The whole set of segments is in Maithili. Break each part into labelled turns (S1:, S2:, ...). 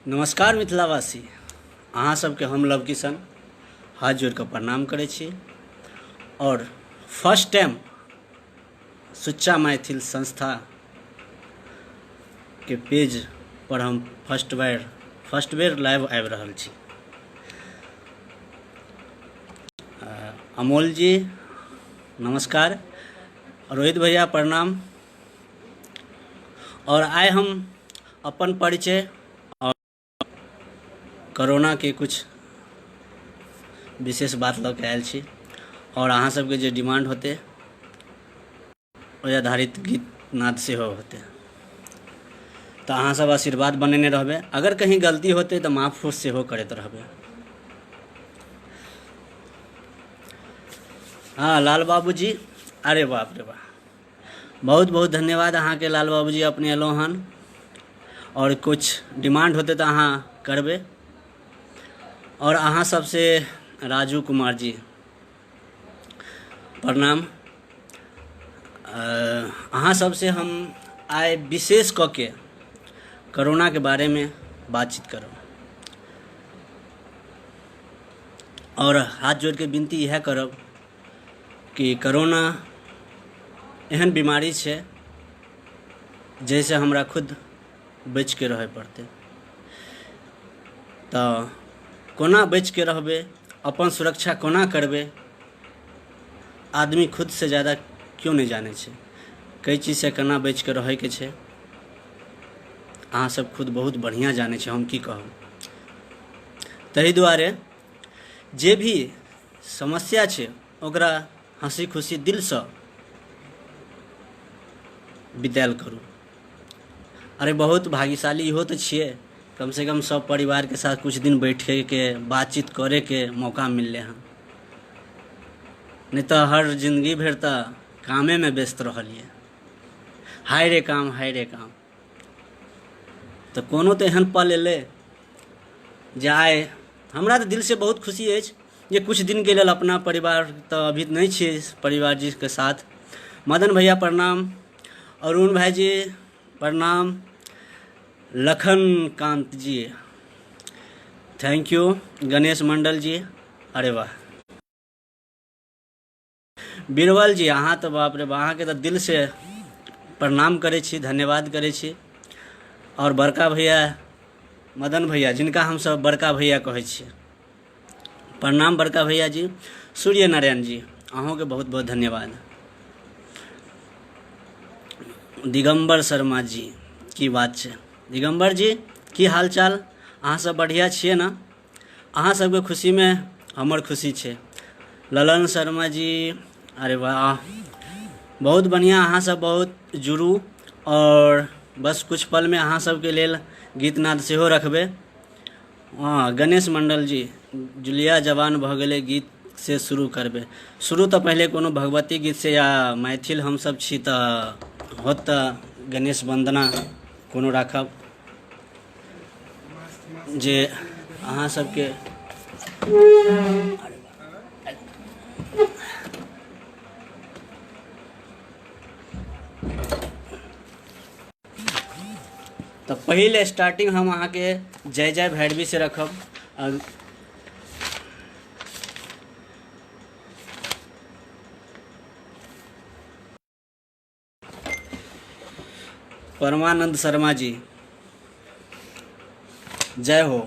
S1: नमस्कार मिथिलावासी, अहाँ सबके हम लव किशन हाथ जोड़ि कऽ प्रणाम करै छी। आओर फर्स्ट टाइम सुच्चा मैथिल संस्था के पेज पर हम फर्स्ट बेर लाइव आबि रहल छी। अमोल जी नमस्कार, रोहित भैया प्रणाम। आओर आइ हम अपन परिचय आओर कोरोनाके कुछ विशेष बात लऽ के आयल छी आओर अहाँ सबके जे डिमांड होतै ओहि आधारित गीत नाद सेहो होतै, तऽ अहाँ सब आशीर्वाद बनेने रहबै। अगर कहीं गलती होतै तऽ माफ सेहो करैत रहबै। हँ लाल बाबूजी, अरे बाप रे बाप, बहुत बहुत धन्यवाद अहाँके लाल बाबूजी, अपने एलहुँ हन। आओर किछु डिमांड होतै तऽ अहाँ करबै। आओर अहाँ सबसे राजू कुमार जी प्रणाम। अहाँ सबसे हम आइ विशेष कऽ के करोनाके बारेमे बातचीत करब। आओर हाथ जोड़िके विनती इएह करब कि करोना एहन बीमारी छै जाहिसँ हमरा खुद बचिके रहय पड़तै। तऽ कोना बचिके रहबै, अपन सुरक्षा कोना करबै, आदमी खुदसँ ज्यादा केओ नहि जानै छै कै चीजसँ केना बचिके रहयके छै। अहाँसभ खुद बहुत बढ़िआँ जानै छी, हम की कहब। ताहि दुआरे जे भी समस्या छै ओकरा हँसी खुशी दिलसँ बितायल करू। अरे बहुत भाग्यशाली इहो तऽ छियै, कमसँ कम सब परिवारके साथ किछु दिन बैठेके बातचीत करैके मौका मिललै हँ। नहि तऽ हर जिन्दगी भरि तऽ कामेमे व्यस्त रहलियै, हाय रे काम हाय रे काम। तऽ कोनो तऽ एहन पल एलै जे आइ हमरा तऽ दिलसँ बहुत खुशी अछि जे किछु दिनके लेल अपना परिवार तऽ अभी नहि छियै परिवार जीके साथ। मदन भैया प्रणाम, अरुण भाइजी प्रणाम, लखन कान्त जी thank you, Ganesh मंडल जी अरे वाह, बीरबल जी अहाँ तऽ बाप रे बाप, अहाँके तऽ दिलसँ प्रणाम करै छी, धन्यवाद करै छी। आओर बड़का भैया मदन भैया, जिनका हमसभ बड़का भैया कहै छियै, प्रणाम बड़का भैया जी। सूर्य नारायण जी अहूँके बहुत बहुत धन्यवाद। दिगम्बर शर्मा जी की बात छै दिगम्बर जी, की हाल चाल? अहाँ सब बढ़िआँ छियै ने? अहाँ सबके खुशीमे हमर खुशी छै। ललन शर्मा जी अरे वाह, बहुत बढ़िआँ, अहाँ सब बहुत जुड़ू। आओर बस कुछ पलमे अहाँ सबके लेल गीत नाद सेहो रखबै। हँ गणेश मण्डल जी, जुलिया जवान भऽ गेलै गीत से शुरू करबै। शुरू तऽ पहिले कोनो भगवती गीतसँ या मैथिल हमसब छी तऽ होत तऽ गणेश वन्दना कोनो राखब जे अहाँ सबके। तऽ पहिल स्टार्टिंग हम अहाँके जय जय भैरवी से रखब। परमानंद शर्मा जी जय हो।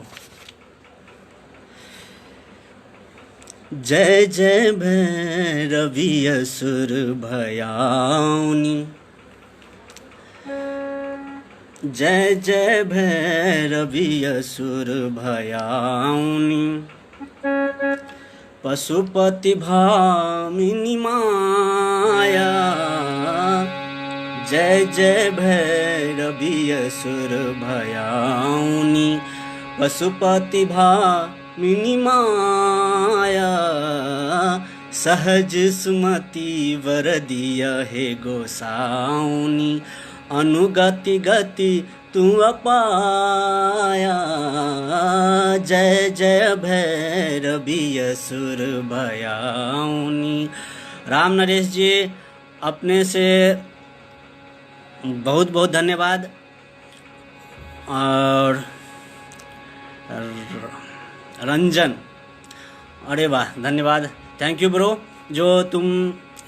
S1: जय जय भैरवी असुर भयाउनी, जय जय भैरवी असुर भयाउनी, पशुपति भामिनी माया, जय जय भैरवी असुर भयाउनी, पशुपति भामिनी माया, सहज सुमति वर दिया हे गोसाउनी, अनुगति गति तू अपाया, जय जय भैरवी असुर भयाउनी। राम नरेश जी अपने से बहुत बहुत धन्यवाद। और रंजन, अरे वाह, धन्यवाद, thank you bro, जो तुम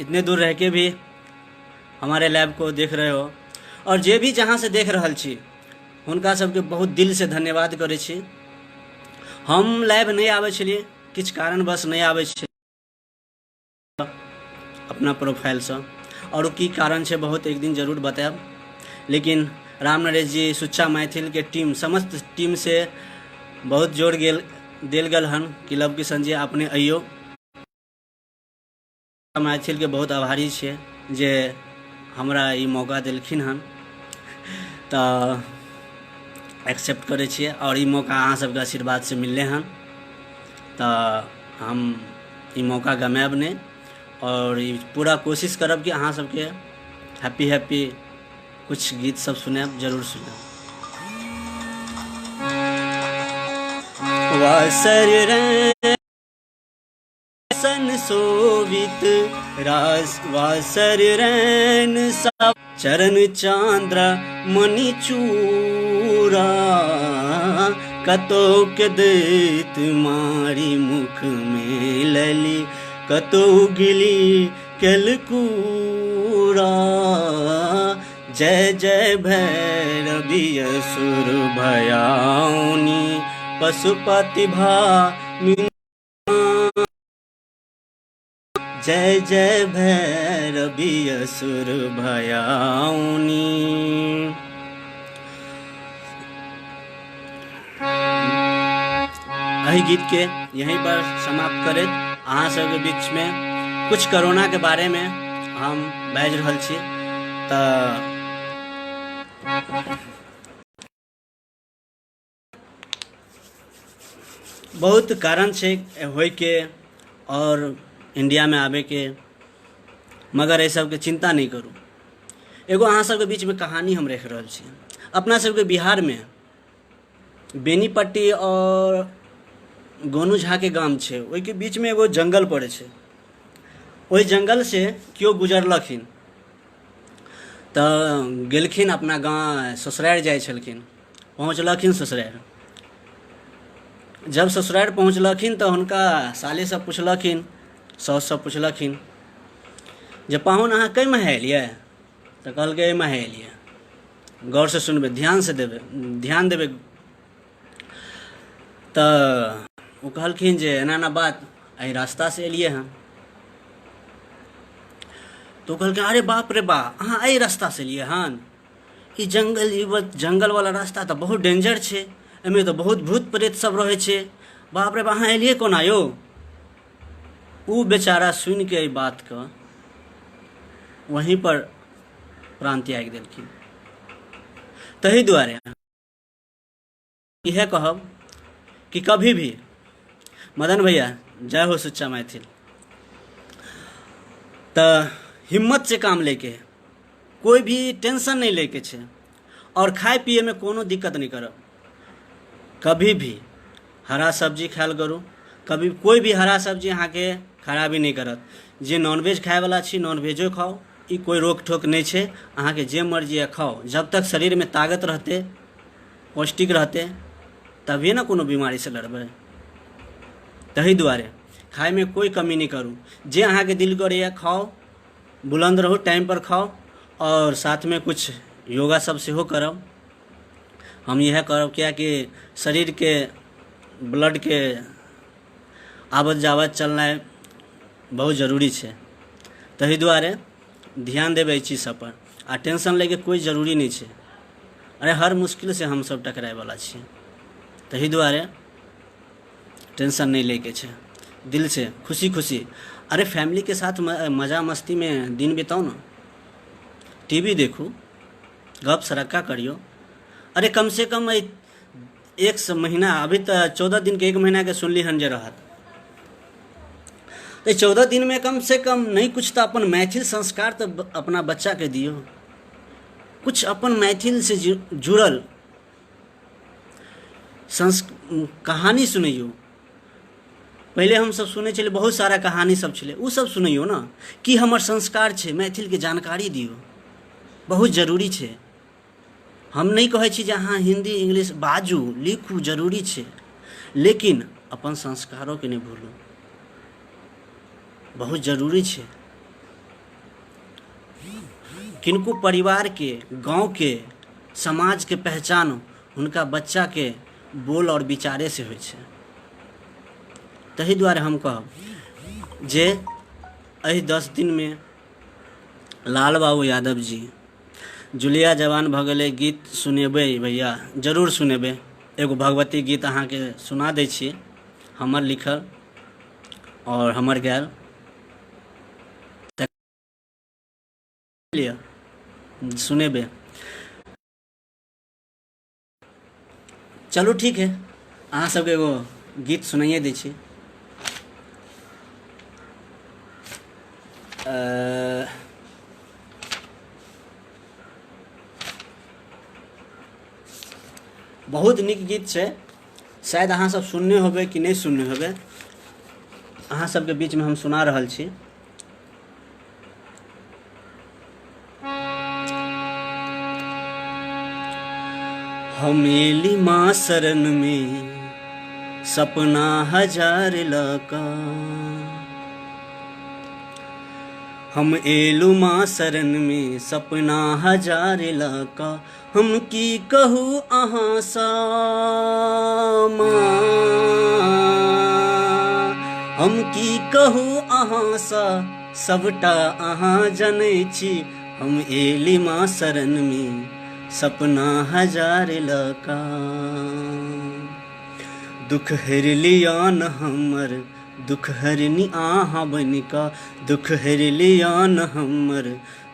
S1: इतने दूर रह के भी हमारे लैब को देख रहे हो। और जे भी जहाँ से देख रहल छी हुनका सबके बहुत दिल से धन्यवाद करै छी। हम लाइव नहि आबै छलियै, किछु कारणवश नहि आबै छलियै अपना प्रोफाइलसँ, आओर की कारण छै बहुत एक दिन जरूर बतायब। लेकिन राम नरेश जी सुच्चा मैथिलके टीम, समस्त टीम से बहुत जोर गेल देल गेल हन कि लव किशन जी अपने अइयौ। मैथिलके बहुत आभारी छियै जे हमरा ई मौका देलखिन हन, तऽ एक्सेप्ट करै छियै। आओर ई मौका अहाँ सबके आशीर्वादसँ मिललै हन, तऽ हम ई मौका गमायब नहि, आओर ई पूरा कोशिश करब कि अहाँ सबके हैप्पी हैप्पी कुछ गीत सब सुनायब, जरूर सुनायब। वासर सन शोभित रास वासर रैन सा चरण चांद्र मणि चूरा, कतो के दैत मारी मुख में लली, कतो गिली केलकूरा। जय जय भैरवी असुर भयाउनी, पशुपति भा जय जय भैरवी असुर भयाउनी। एहि गीत के यहीं पर समाप्त करैत अहाँ सबके बीच में कुछ कोरोना के बारे में हम बाजि रहल छी। तऽ बहुत कारण छै होइके आओर इण्डियामे आबैके, मगर एहि सबके चिन्ता नहि करू। एगो अहाँ सबके बीचमे कहानी हम राखि रहल छी। अपना सबके बिहारमे बेनीपट्टी आओर गोनू झाके गाम छै, ओहिके बीचमे एगो जङ्गल पड़ै छै। ओहि जङ्गलसँ केओ गुजरलखिन तऽ गेलखिन अपना गाँव ससुरारि जाइ छलखिन, पहुँचलखिन ससुरारि। जब ससुरारि पहुँचलखिन तऽ हुनका सालीसँ पुछलखिन, साउससँ पुछलखिन जे पाहुन अहाँ कै माहे एलियै? तऽ कहलकै एहि माहे एलियै। गौरसँ सुनबै, ध्यानसँ देबै, ध्यान देबै। तऽ ओ कहलखिन जे एना एना बात, एहि रास्तासँ एलियै हँ। तऽ ओ कहलकै अरे बाप रे बा, अहाँ एहि रास्तासँ एलियै हन? ई जङ्गल, ई जङ्गलवला रास्ता तऽ बहुत डेंजर छै, एहिमे तऽ बहुत भूत प्रेत सब रहै छै, बाप रे बा, अहाँ एलियै कोना यौ? ओ बेचारा सुनिके एहि बातके वहीँपर प्राण त्यागि देलखिन। ताहि दुआरे इएह कहब कि कभी भी मदन भैया जय हो सुच्चा मैथिल, तऽ हिम्मत से काम लेके, कोई भी टेंशन नहीं लेके छै, और खाय पिए में कोनो दिक्कत नहीं करब। कभी भी हरा सब्जी खायल करू, कभी कोई भी हरा सब्जी अहाँके खराबी नहि करत। जे नॉनवेज खायवला छी नॉनवेजो खाउ, ई कोइ रोक ठोक नहि छै, अहाँके जे मर्जी यऽ खाउ। जब तक शरीरमे ताकत रहतै, पौष्टिक रहतै, तभिए ने कोनो बीमारीसँ लड़बै। ताहि दुआरे खायमे कोइ कमी नहि करू, जे अहाँके दिल करैए खाउ, बुलन्द रहू, टाइमपर खाउ, आओर साथमे किछु योगा सब सेहो करब। हम इएह करब, किएकि शरीरके ब्लडके आवत जावत चलनाइ बहुत जरूरी छै। ताहि दुआरे ध्यान देबै एहि चीज सबपर, आ टेंशन लैके कोइ जरूरी नहि छै। अरे हर मुश्किलसँ हमसब टकराइवला छी, ताहि दुआरे टेंशन नहि लैके छै, दिलसँ खुशी खुशी। अरे फैमिलीके साथ मजा मस्तीमे दिन बिताउ ने, टी वी देखू, गप सड़क्का करियौ। अरे कमसँ कम एहि एक महीना, अभी तऽ 14 दिनके एक महीनाके सुनली हन जे रहत, तऽ 14 दिनमे कमसँ कम नहि किछु तऽ अपन मैथिल संस्कार तऽ अपना बच्चाके दियौ, किछु अपन मैथिलसँ जुड़ल कहानी सुनैयौ। पहिले हमसभ सुनै छलियै, बहुत सारा कहानी सब छलै, ओ सब सुनैयौ ने, की हमर संस्कार छै, मैथिलके जानकारी दियौ, बहुत जरूरी छै। हम नहि कहै छी जे अहाँ हिन्दी इंग्लिश बाजू लिखू, जरूरी छै, लेकिन अपन संस्कारोके नहि भूलू, बहुत जरूरी छै। किनको परिवारके, गाँवके, समाजके पहचान हुनका बच्चाके बोल आओर विचारेसँ होइ छै। ताहि दुआरे हम कहब जे एहि 10 दिनमे लाल बाबू यादव जी जुलिया जवान भऽ गेलै गीत सुनेबै भैया, जरूर सुनेबै। एगो भगवती गीत अहाँके सुना दै छी, हमर लिखल आओर हमर गायल। लिअ, सुनेबै। चलू ठीक है, अहाँ सबके एगो गीत सुनाइए दै छी। बहुत नीक गीत छै, शायद अहाँ सब सुनने होबै कि नहि सुनने होबै, अहाँ सबके बीचमे हम सुना रहल छी। हम एली माँ शरण में सपना हजार लका, हम एलू माँ शरण में सपना हजार लका, हम की कहू अहाँ सँ माँ, हम की कहू अहाँ सँ, सबटा अहाँ जनै छी, हम एली माँ शरण में सपना हजार लका। दुख हेर लिअ न हमर दुख हरनी अहाँ बनि कऽ, दुख हेर लिअ न हमर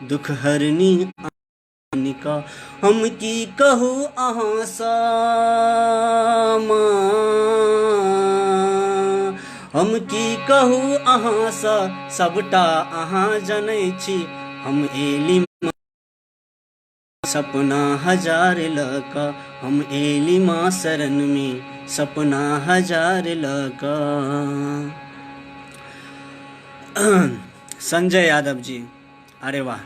S1: दुख हरनी बनि कऽ, हम की कहू अहाँसँ माँ, हम की कहू अहाँसँ, सबटा अहाँ जनै छी, हम एली सपना हजार लऽ कऽ, हम एली माँ शरणमे सपना हजार लऽ कऽ। संजय यादव जी, अरे वाह,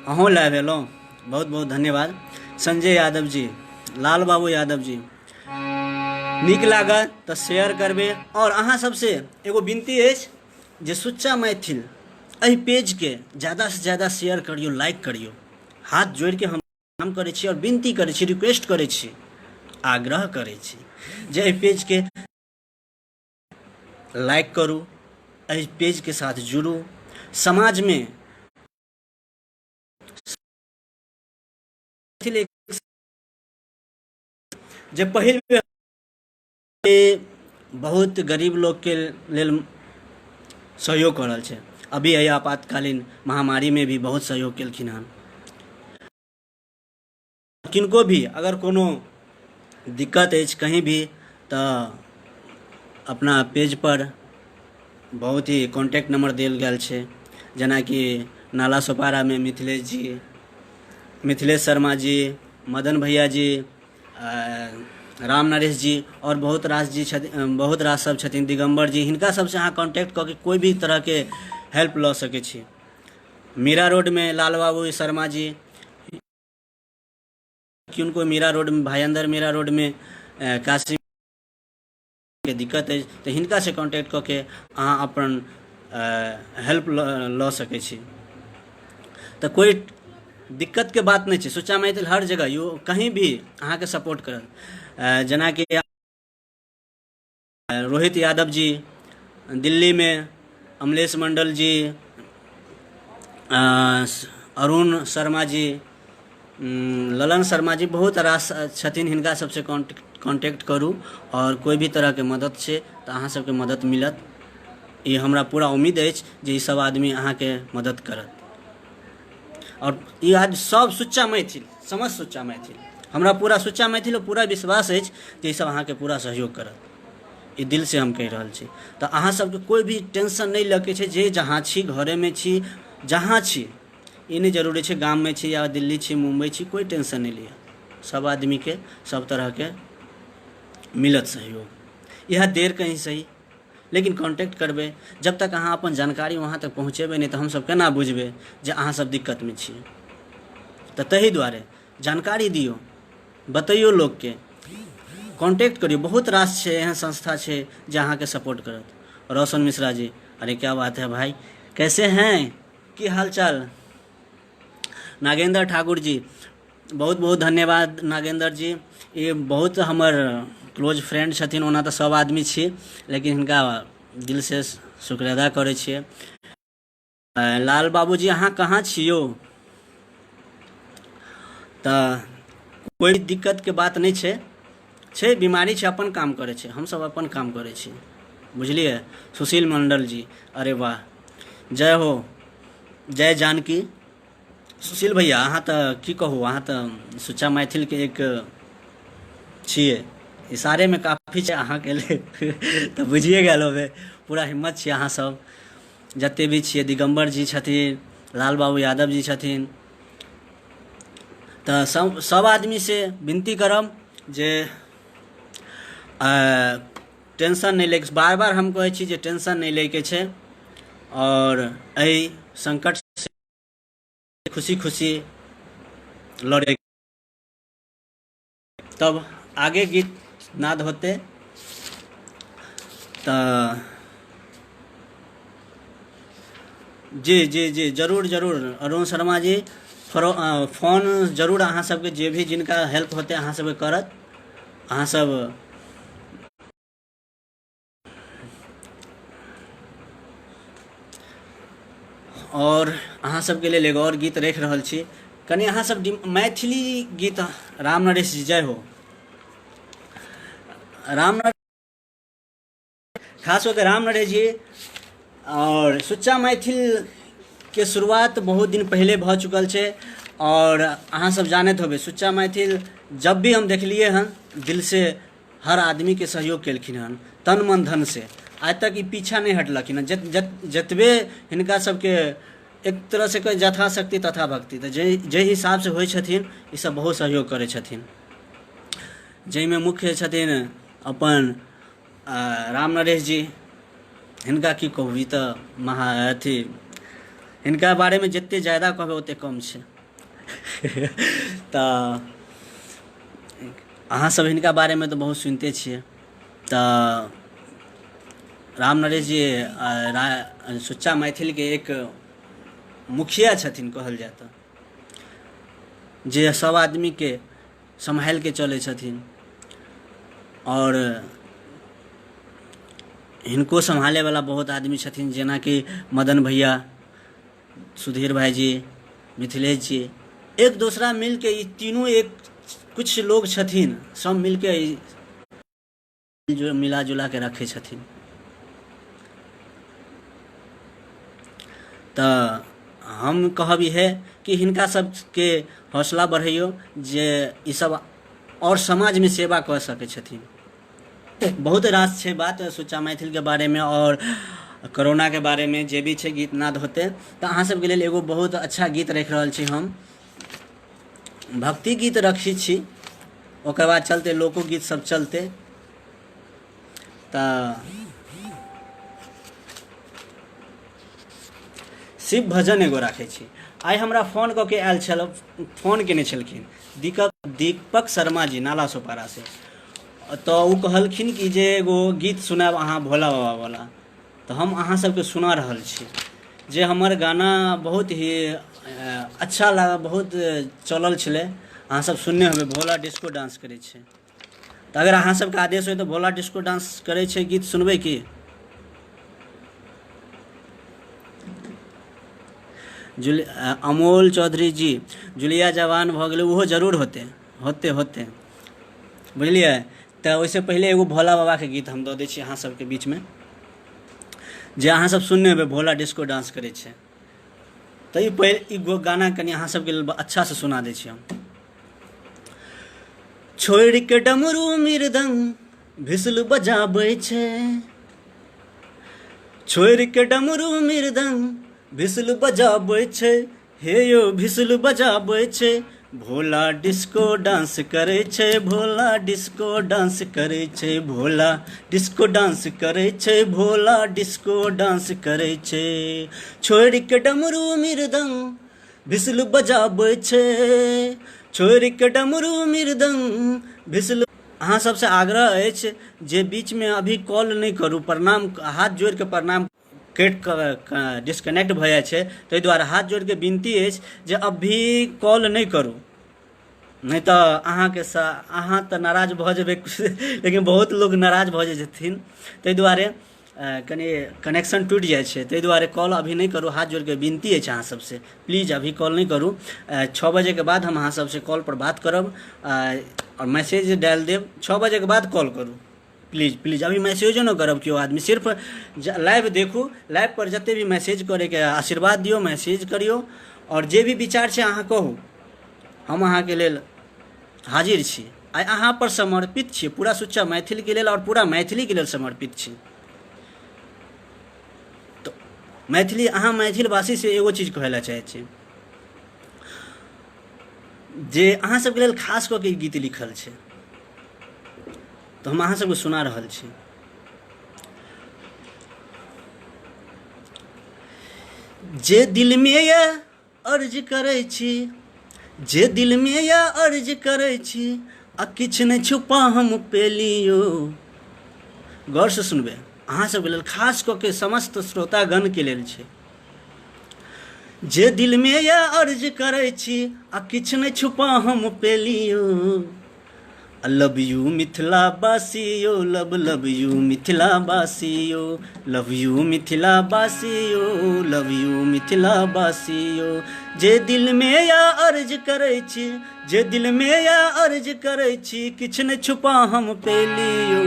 S1: अहूँ लाइव एलहुँ, बहुत बहुत धन्यवाद। संजय यादव जी, लाल बाबू यादव जी, नीक लागल तऽ शेयर करबै। आओर अहाँ सबसँ एगो विनती अछि जे सुच्चा मैथिल एहि पेजके ज्यादासँ ज्यादा शेयर करियौ, लाइक करियौ। हाथ जोड़िके हम प्रणाम करै छी आओर विनती करै छी, रिक्वेस्ट करै छी, आग्रह करै छी जे एहि पेजके लाइक करू, एहि पेजके साथ जुड़ू। समाजमे मैथिल जे पहिल बेर बहुत गरीब लोकके लेल सहयोग कऽ रहल छै, अभी एहि आपातकालीन महामारीमे भी बहुत सहयोग केलखिन हन। किनको भी अगर कोनो दिक्कत अछि कहीं भी तऽ अपना पेजपर बहुत ही कॉन्टैक्ट नंबर देल गेल छै, जेनाकि नाला सोपारामे मिथिलेश जी, मिथिलेश शर्मा जी, मदन भैया जी, राम नरेश जी आओर बहुत रास जी छथिन, बहुत रास सब छथिन, दिगम्बर जी, हिनका सबसँ अहाँ कॉन्टैक्ट कऽ के कोइ भी तरहके हेल्प लऽ सकै छी। मीरा रोडमे लाल बाबू शर्मा जी, किनको मीरा रोडमे भायंदर मीरा रोडमे काशी के दिक्कत अछि तऽ हिनकासँ कॉन्टैक्ट कऽ के अहाँ अपन हेल्प लऽ सकै छी। तऽ कोइ दिक्कतके बात नहि छै, सुच्चा मैथिल हर जगह यौ कहीं भी अहाँके सपोर्ट करत। जेनाकि रोहित यादव जी दिल्लीमे, अमलेश मण्डल जी, अरुण शर्मा जी, ललन शर्मा जी, बहुत रास छथिन, हिनका सबसँ कॉन्टैक्ट करू आओर कोइ भी तरहके मदद छै तऽ अहाँ सबके मदद मिलत। ई हमरा पूरा उम्मीद अछि जे ई सब आदमी अहाँके मदद करत। आओर ई आज सब सुच्चा मैथिल, समस्त सुच्चा मैथिल, हमरा पूरा सुच्चा मैथिल पूरा विश्वास अछि जे ई सब अहाँके पूरा सहयोग करत, ई दिलसँ हम कहि रहल छी। तऽ अहाँ सबके कोइ भी टेंशन नहि लऽके छै, जे जहाँ छी, घरेमे छी, जहाँ छी, ई नहि जरूरी छै गाममे छी या दिल्ली छी, मुम्बई छी, कोइ टेंशन नहि लिअ, सब आदमीके सब तरहके मिलत सहयोग। इएह देर कहीं सही, लेकिन कॉन्टैक्ट करबै। जब तक अहाँ अपन जानकारी वहाँ तक पहुँचेबै नहि तऽ हमसब केना बुझबै जे अहाँ सब दिक्कतमे छी। तऽ ताहि दुआरे जानकारी दियौ, बतैयौ लोकके। कॉन्टैक्ट करियौ। बहुत रास छै एहन संस्था छै जे अहाँके सपोर्ट करत। रोशन मिश्रा जी, अरे क्या बात है भाई, कैसे हैं, की हाल चाल? नागेंद्र ठाकुर जी, बहुत बहुत धन्यवाद नागेंद्र जी। ई बहुत हमर क्लोज फ्रेंड छथिन। ओना तऽ सब आदमी छी, लेकिन हिनका दिलसँ शुक्र अदा करै छियै। लाल बाबूजी, अहाँ कहाँ छी यौ? तऽ कोइ दिक्कतके बात नहि छै। छै बीमारी छै, अपन काम करै छै, हमसभ अपन काम करै छी, बुझलियै? सुशील मण्डल जी, अरे वाह, जय हो, जय जानकी। सुशील भैया, अहाँ तऽ की कहू, अहाँ तऽ सुच्चा मैथिलके एक छियै। इशारेमे काफी छै अहाँके लेल, तऽ बुझिए गेल होबै। पूरा हिम्मत छियै अहाँ सब जते भी छियै। दिगम्बर जी छथिन, लाल बाबू यादव जी छथिन। तऽ सब सब आदमीसँ विनती करब जे टेंशन नहि लैके। बार बार हम कहै छी जे टेंशन नहि लैके छै आओर एहि संकट से खुशी खुशी लड़े। तब आगे गीत नाद होते। तऽ जी जी जी, जरूर जरूर अरुण शर्मा जी, फोन जरूर अहाँ सबके जे भी जिनका हेल्प होतै अहाँ सबके करत अहाँ सब। आओर अहाँ सबके लेल एगो आओर गीत राखि रहल छी। कनि अहाँ सब मैथिली गीत। राम नरेश जी, जय हो। राम, खास कऽ के राम नरेश जी आओर सुच्चा मैथिलके शुरुआत बहुत दिन पहिले भऽ चुकल छै। आओर अहाँ सब जानैत होबै, सुच्चा मैथिल जब भी हम देखलियै हन, दिलसँ हर आदमीके सहयोग केलखिन हन तन मन धन से। आइ तक ई पीछा नहि हटलखिन हन। जतबे हिनका सबके एक तरहसँ कहै यथाशक्ति तथा भक्ति, तऽ जाहि हिसाबसँ होइ छथिन, ई सब बहुत सहयोग करै छथिन, जाहिमे मुख्य छथिन अपन राम नरेश जी। हिनका की कहू, ई तऽ महा अथी, हिनका बारेमे जतेक ज्यादा कहबै ओतेक कम छै। तऽ अहाँ सब हिनका बारेमे तऽ बहुत सुनिते छियै। तऽ राम नरेश जी सुच्चा मैथिलके एक मुखिया छथिन कहल जाय तऽ, जे सब आदमीके सम्हालिके चलै छथिन। आओर हिनको सम्हालैवला बहुत आदमी छथिन, जेनाकि मदन भैया, सुधीर भाइजी, मिथिलेश जी, एक दोसरा मिलके ई तीनू एक किछु लोग छथिन, सब मिलके ई मिला जुलाके रखै छथिन। तऽ हम कहब इएह कि हिनका सबके हौसला बढ़ैयौ जे ईसब आओर समाजमे सेवा कऽ सकै छथिन। बहुत रास छै बात सुच्चा मैथिलके बारेमे आओर कोरोनाके बारेमे। जे भी छै गीत नाद होतै। तऽ अहाँ सबके लेल एगो बहुत अच्छा गीत राखि रहल छी हम। भक्ति गीत रखै छी, ओकर बाद चलतै लोकोगीत सब चलतै। तऽ शिव भजन एगो राखै छी। आइ हमरा फोन कऽ के आयल छल, फोन केने छलखिन दीपक दीपक शर्मा जी नाला सोपारासँ। तऽ ओ कहलखिन कि जे एगो गीत सुनायब अहाँ भोला बाबावला। तऽ हम अहाँ सबके सुना रहल छी जे हमर गाना बहुत ही अच्छा लागल, बहुत चलल छलै। अहाँ सब सुनने होबै, भोला डिस्को डांस करै छै। तऽ अगर अहाँ सबके आदेश होइ तऽ भोला डिस्को डांस करै छै गीत सुनबै की? जुल अमोल चौधरी जी, जुलिया जवान भऽ गेलै, ओहो जरूर होतै होतै होतै, बुझलियै? तऽ ओहिसँ पहिले एगो भोला बाबाके गीत हम दऽ दै छी अहाँ सबके बीचमे, जे अहाँ सब सुनने हेबै, भोला डिस्को डांस करै छै। तऽ ई पहिल ई गाना कनि अहाँ सबके लेल अच्छासँ सुना दै छी हम। छोड़ि के डमरू मृदंग भिसल बजाबै छै, छोड़ि के डमरू मृदंग भिसल बजाबै छै, हे यौ भिसल बजाबै छै, भोला डिस्को डांस करै छै, भोला डिस्को डांस करै छै, भोला डिस्को डांस करै छै, भोला डिस्को डांस करै छै। छोड़ि के डमरू मृदंग भिसल बजाबै छै, छोड़ि के डमरू मृदंग भिसल। अहाँ सबसँ आग्रह अछि जे बीचमे अभी कॉल नहि करू। प्रणाम, हाथ जोड़िके प्रणाम। कटि कऽ डिस्कनेक्ट भऽ जाइ छै, ताहि दुआरे हाथ जोड़िके विनती अछि जे अभी कॉल नहि करू, नहि तऽ अहाँके अहाँ तऽ नाराज भऽ जेबै, लेकिन बहुत लोक नाराज भऽ जाइ छथिन। ताहि दुआरे कनि कनेक्शन टूटि जाइ छै, ताहि दुआरे कॉल अभी नहि करू। हाथ जोड़िके विनती अछि अहाँ सबसँ, प्लीज अभी कॉल नहि करू। 6 बजेके बाद हम अहाँ सबसँ कॉलपर बात करब आओर मैसेज डालि देब। 6 बजेके बाद कॉल करू, प्लीज प्लीज। अभी मैसेजो नहि करब केओ आदमी, सिर्फ लाइव देखू। लाइव पर जते भी मैसेज करैके, आशीर्वाद दियौ, मैसेज करियौ आओर जे भी विचार छै अहाँ कहू। हम अहाँके लेल हाजिर छी। आइ अहाँ पर समर्पित छी, पूरा सुच्चा मैथिलके लेल आओर पूरा मैथिलीके लेल समर्पित छी। तऽ मैथिली, अहाँ मैथिलवासीसँ एगो चीज कहै लए चाहै छी जे अहाँ सबके लेल खास कऽ के ई गीत लिखल छै, तऽ हम अहाँ सबके सुना रहल छी। जे दिलमे यऽ अर्ज करै छी, जे दिलमे यऽ अर्ज करै छी, आ किछु नहि छुपा हम पेलियो। गौरसँ सुनबै, अहाँ सबके लेल खास कऽ के समस्त श्रोतागणके लेल छै। जे दिलमे यऽ अर्ज करै छी, आ किछु नहि छुपा हम पेलियो। लव यू मिथिला बासी यो, लव लव यू मिथिला बासी यो, लव यू मिथिला बासी यो, लव यू मिथिला बासी यो। जे दिलमे या अर्ज करै छी, जे दिलमे या अर्ज करै छी, किछु नहि छुपा हम पेलियो।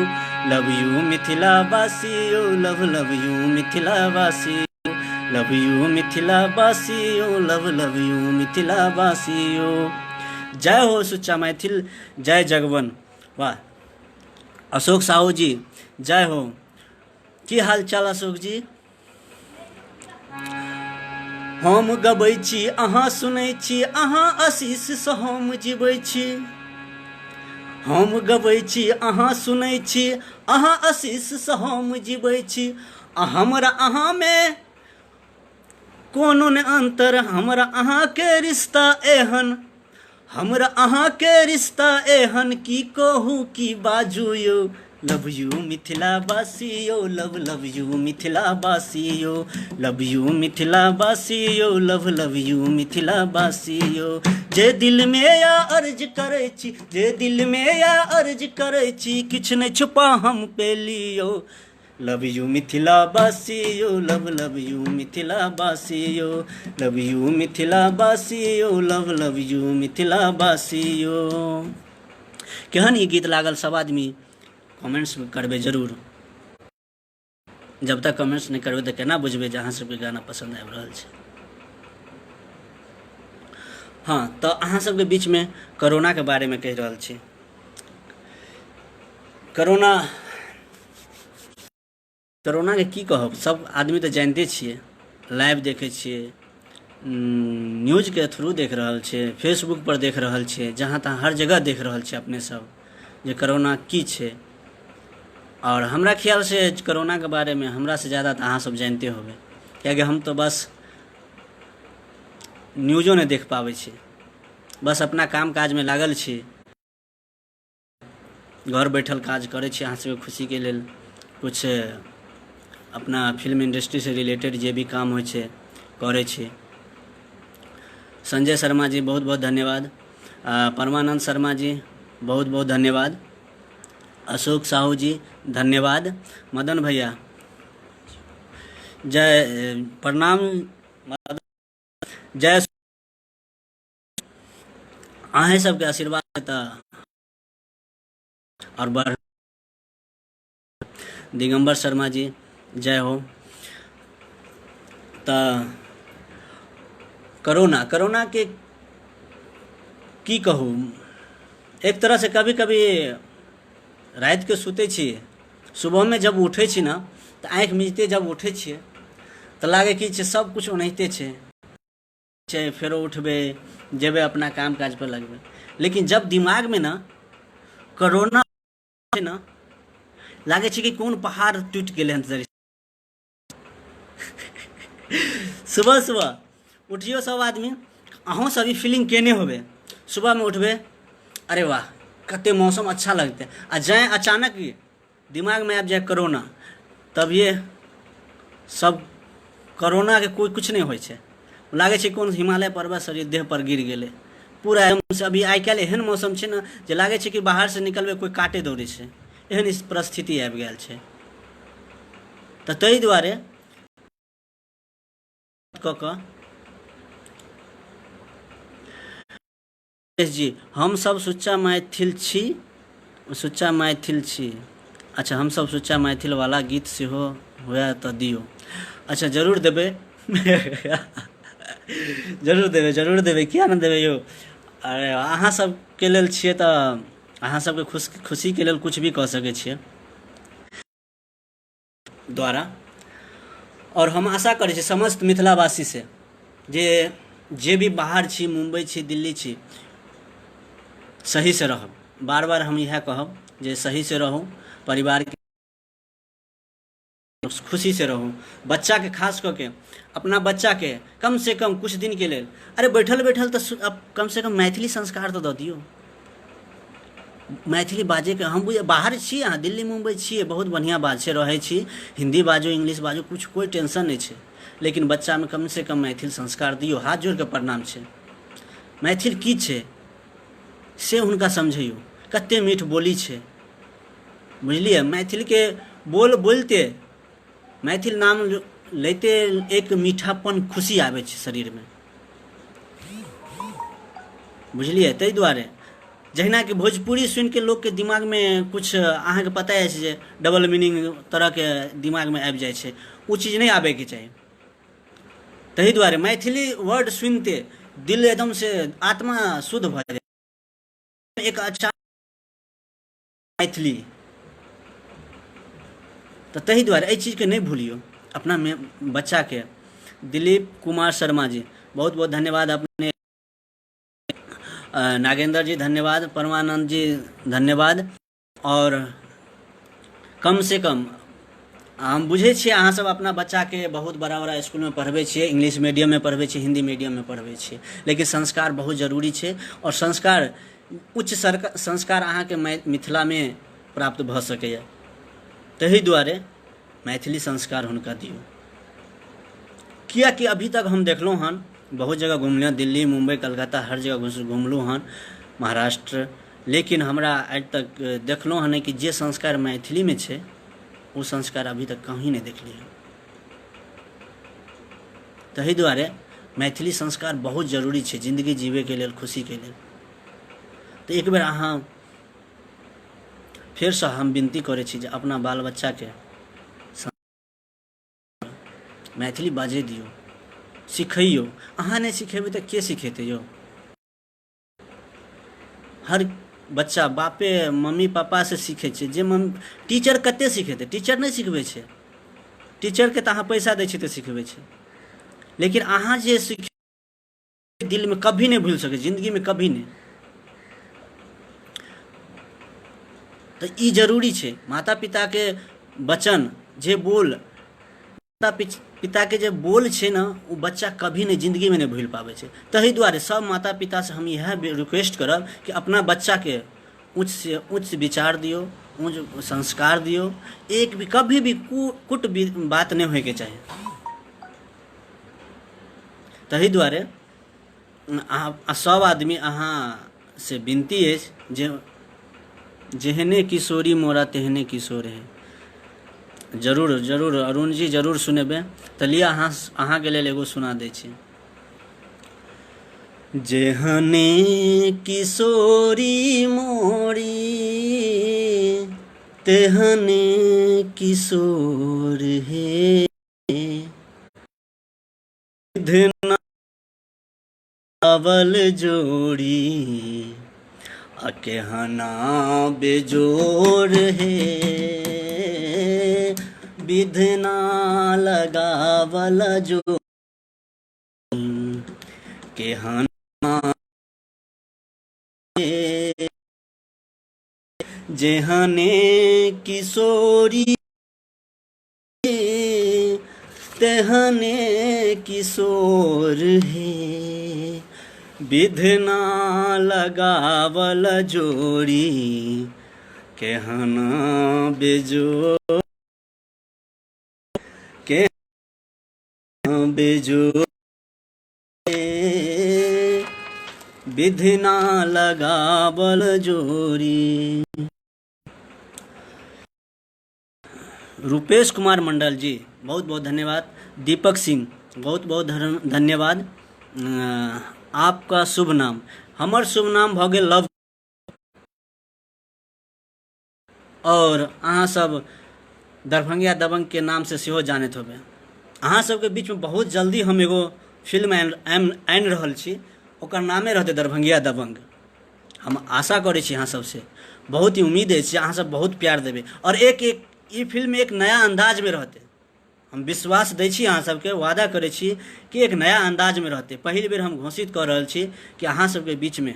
S1: लव यू मिथिला बासी यो, लव लव यू मिथिला बासी, लव यू मिथिला बासी यो, लव लव यू मिथिला बासी यो। जय हो सुच्चा मैथिल, जय जगवन। वाह अशोक साहू जी, जय हो। की हाल चाल अशोक जी? हम गबै छी, अहाँ सुनै छी, अहाँ आशीषसँ हम जीबै छी। हम गबै छी, अहाँ सुनै छी, अहाँ आशीषसँ हम जीबै छी। आ हमरा अहाँमे कोनो ने अन्तर, हमरा अहाँके रिश्ता एहन, हमरा अहाँके रिश्ता एहन, की कहू की बाजू यौ। लव यू मिथिला बासी यौ, लव लव यू मिथिला बासी यौ, लव यू मिथिला बासी यौ, लव लव यू मिथिला बासी यौ। जे दिलमे या अर्ज करै छी, जे दिलमे या अर्ज करै छी, किछु नहि छुपा हम पेलियौ। लव यू मिथिला बासी यौ, लव लव यू मिथिला बासी यौ, लव यू मिथिला बासी यौ, लव लव यू मिथिला बासी यौ। केहन ई गीत लागल सब आदमी कमेंट्स करबै जरूर। जब तक कमेंट्स नहि करबै तऽ केना बुझबै जे अहाँ सबके गाना पसन्द आबि रहल छै। हँ, तऽ अहाँ सबके बीचमे कोरोनाके बारेमे कहि रहल छी। करोना, करोनाके की कहब, सब आदमी तऽ जानिते छियै, लाइव देखै छियै, न्यूजके थ्रू देख रहल छियै, फेसबुकपर देख रहल छियै, जहाँ तहाँ हर जगह देख रहल छियै अपने सब जे करोना की छै। आओर हमरा ख्यालसँ करोनाके बारेमे हमरासँ ज्यादा तऽ अहाँ सब जानिते होबै, किएकि हम तऽ बस न्यूजो नहि देख पाबै छी, बस अपना काम काजमे लागल छी, घर बैठल काज करै छी अहाँ सबके खुशीके लेल। किछु अपना फिल्म इंडस्ट्रीसँ रिलेटेड जे भी काम होइ छै करै छी। संजय शर्मा जी बहुत बहुत धन्यवाद। परमानंद शर्मा जी बहुत बहुत धन्यवाद। अशोक साहू जी धन्यवाद। मदन भैया जय, प्रणाम जय। अहें सबके आशीर्वाद तऽ आओर बढ़। दिगम्बर शर्मा जी जय हो। तऽ करोना, करोनाके की कहू, एक तरहसँ कभी कभी रातिके सुतै छी, सुबहमे जब उठै छी ने तऽ आँखि मिजते जब उठै छियै तऽ लागै की छै सब किछु ओनाहिते छै छै, फेरो उठबै, जेबै, अपना काम काज पर लगबै। लेकिन जब दिमागमे ने करोना छै ने, लागै छै कि कोन पहाड़ टूटि गेलै हन। जरी सुबह सुबह उठियो सब आदमी, अहूँ सब ई फीलिंग केने होबै। सुबहमे उठबै, अरे वाह, कते मौसम अच्छा लगतै आ जाए अचानक दिमागमे आबि जाए करोना तभिए सब करोनाके कोइ किछु नहि होइ छै लागै छै कोन हिमालय पर्वत शरीर देह पर गिर गेलै पूरा एकदमसँ अभी आइ काल्हि एहन मौसम छै ने जे लागै छै कि बाहरसँ निकलबै कोइ काटे दौड़ै छै एहन परिस्थिति आबि गेल छै तऽ ताहि दुआरे कऽ कऽ जी हमसभ सुच्चा मैथिल छी सुच्चा मैथिल छी अच्छा हमसभ सुच्चा मैथिलवला गीत सेहो हुए तऽ दियौ अच्छा जरूर देबै जरूर देबै जरूर देबै किया नहि देबै यौ अरे अहाँ सबके लेल छियै तऽ अहाँ सबके खुश खुशीके लेल किछु भी कऽ सकै छियै द्वारा आओर हम आशा करै छी समस्त मिथिलावासीसँ जे जे भी बाहर छी मुम्बइ छी दिल्ली छी सहीसँ रहब बार बार हम इएह कहब जे सहीसँ रहू परिवारके खुशीसँ रहू बच्चाके खास कऽ के अपना बच्चाके कमसँ कम किछु दिनके लेल अरे बैठल बैठल तऽ कमसँ कम मैथिली संस्कार तऽ दऽ दियौ मैथिली बाजैके हम बुझ बाहर छी अहाँ दिल्ली मुम्बइ छियै बहुत बढ़िआँ बात छै रहै छी हिन्दी बाजू इंग्लिश बाजू किछु कोइ टेंशन नहि छै लेकिन बच्चामे कमसँ कम मैथिल संस्कार दियौ हाथ जोड़ि कऽ प्रणाम छै मैथिल की छै से हुनका समझैयौ कतेक मीठ बोली छै बुझलियै मैथिलके बोल बोलिते मैथिल नाम लैते एक मीठापन खुशी आबै छै शरीरमे बुझलियै ताहि दुआरे जहिना कि भोजपुरी सुनिके लोकके दिमागमे किछु अहाँके पता अछि जे डबल मीनिंग तरहके दिमागमे आबि जाइ छै ओ चीज नहि आबैके चाही ताहि दुआरे मैथिली वर्ड सुनिते दिल एकदम से आत्मा शुद्ध भऽ जाइ एक अच्छा मैथिली तऽ ताहि दुआरे एहि चीजके नहि भूलियौ अपना बच्चाके दिलीप कुमार शर्मा जी बहुत बहुत धन्यवाद अपने नागेंद्र जी धन्यवाद परमानंद जी धन्यवाद आओर कम से कम हम बुझै छियै अहाँ सब अपना बच्चाके बहुत बड़ा बड़ा इसकुलमे पढ़बै छियै इंग्लिश मीडियममे पढ़बै छियै हिन्दी मीडियममे पढ़बै छियै लेकिन संस्कार बहुत जरूरी छै आओर संस्कार उच्च संस्कार अहाँके मिथिलामे प्राप्त भऽ सकैए ताहि दुआरे मैथिली संस्कार हुनका दियौ किएकि अभी तक हम देखलहुँ हन बहुत जगह घुमलहुँ दिल्ली मुम्बइ कलकत्ता हर जगह घुमलहुँ हन महाराष्ट्र लेकिन हमरा आइ तक देखलहुँ हन कि जे संस्कार मैथिलीमे छै ओ संस्कार अभी तक कहीँ नहि देखलियै हन ताहि दुआरे मैथिली संस्कार बहुत जरूरी छै जिन्दगी जीबैके लेल खुशीके लेल तऽ एक बेर अहाँ फेरसँ हम विनती करै छी जे अपना बाल बच्चाके मैथिली बाजै दियौ सिखैयौ अहाँ नहि सिखेबै तऽ के सिखेतै यौ हर बच्चा बापे मम्मी पापासँ सीखै छै जे मम्मी टीचर कतेक सिखेतै टीचर नहि सिखबै छै टीचरके तऽ अहाँ पैसा दै छियै तऽ सिखबै छै लेकिन अहाँ जे सीख दिलमे कभी नहि भूलि सकै जिन्दगीमे कभी नहि तऽ ई जरूरी छै माता पिताके वचन जे बोल माता पिताके जे बोल छै ने ओ बच्चा कभी नहि जिन्दगीमे नहि भूलि पाबै छै ताहि दुआरे सब माता पितासँ हम इएह रिक्वेस्ट करब कि अपना बच्चाके उच्चसँ उच्च विचार दियौ उच्च संस्कार दियौ एक भी कभी भी कुट बात नहि होइके चाही ताहि दुआरे अहाँ सभ आदमी अहाँसँ विनती अछि जे जेहने किशोरी मोरा तेहने किशोर है जरूर जरूर अरुण जी जरूर सुनेबै तऽ लिअ अहाँ अहाँके लेल एगो सुना दै छी जेहने किशोरी मोरी तेहने किशोर हे अवल जोड़ी आ केहना बेजोर हे विधना लगावल जो केहना जेहने किशोरी तेहने किशोर हे विधना लगावल जोड़ी केहन बेजो के बेजो विधना लगावल जोड़ी। रूपेश कुमार मंडल जी बहुत बहुत धन्यवाद। दीपक सिंह बहुत बहुत धन्यवाद। आपका शुभ नाम? हमर शुभ नाम भऽ गेल लव, आओर अहाँ सब दरभंगिया दबंग के नाम से सेहो जानैत होबै। अहाँ सबके बीचमे बहुत जल्दी हम एगो फिल्म आनि रहल छी, ओकर नामे रहतै दरभंगिया दबंग। हम आशा करै छी अहाँ सबसे, बहुत ही उम्मीद अछि जे अहाँ सब बहुत प्यार देबै, आओर एक एक ई फिल्म एक नया अन्दाजमे रहतै। हम विश्वास दै छी अहाँ सबके, वादा करै छी कि एक नया अन्दाजमे रहतै। पहिल बेर हम घोषित कऽ रहल छी कि अहाँ सबके बीचमे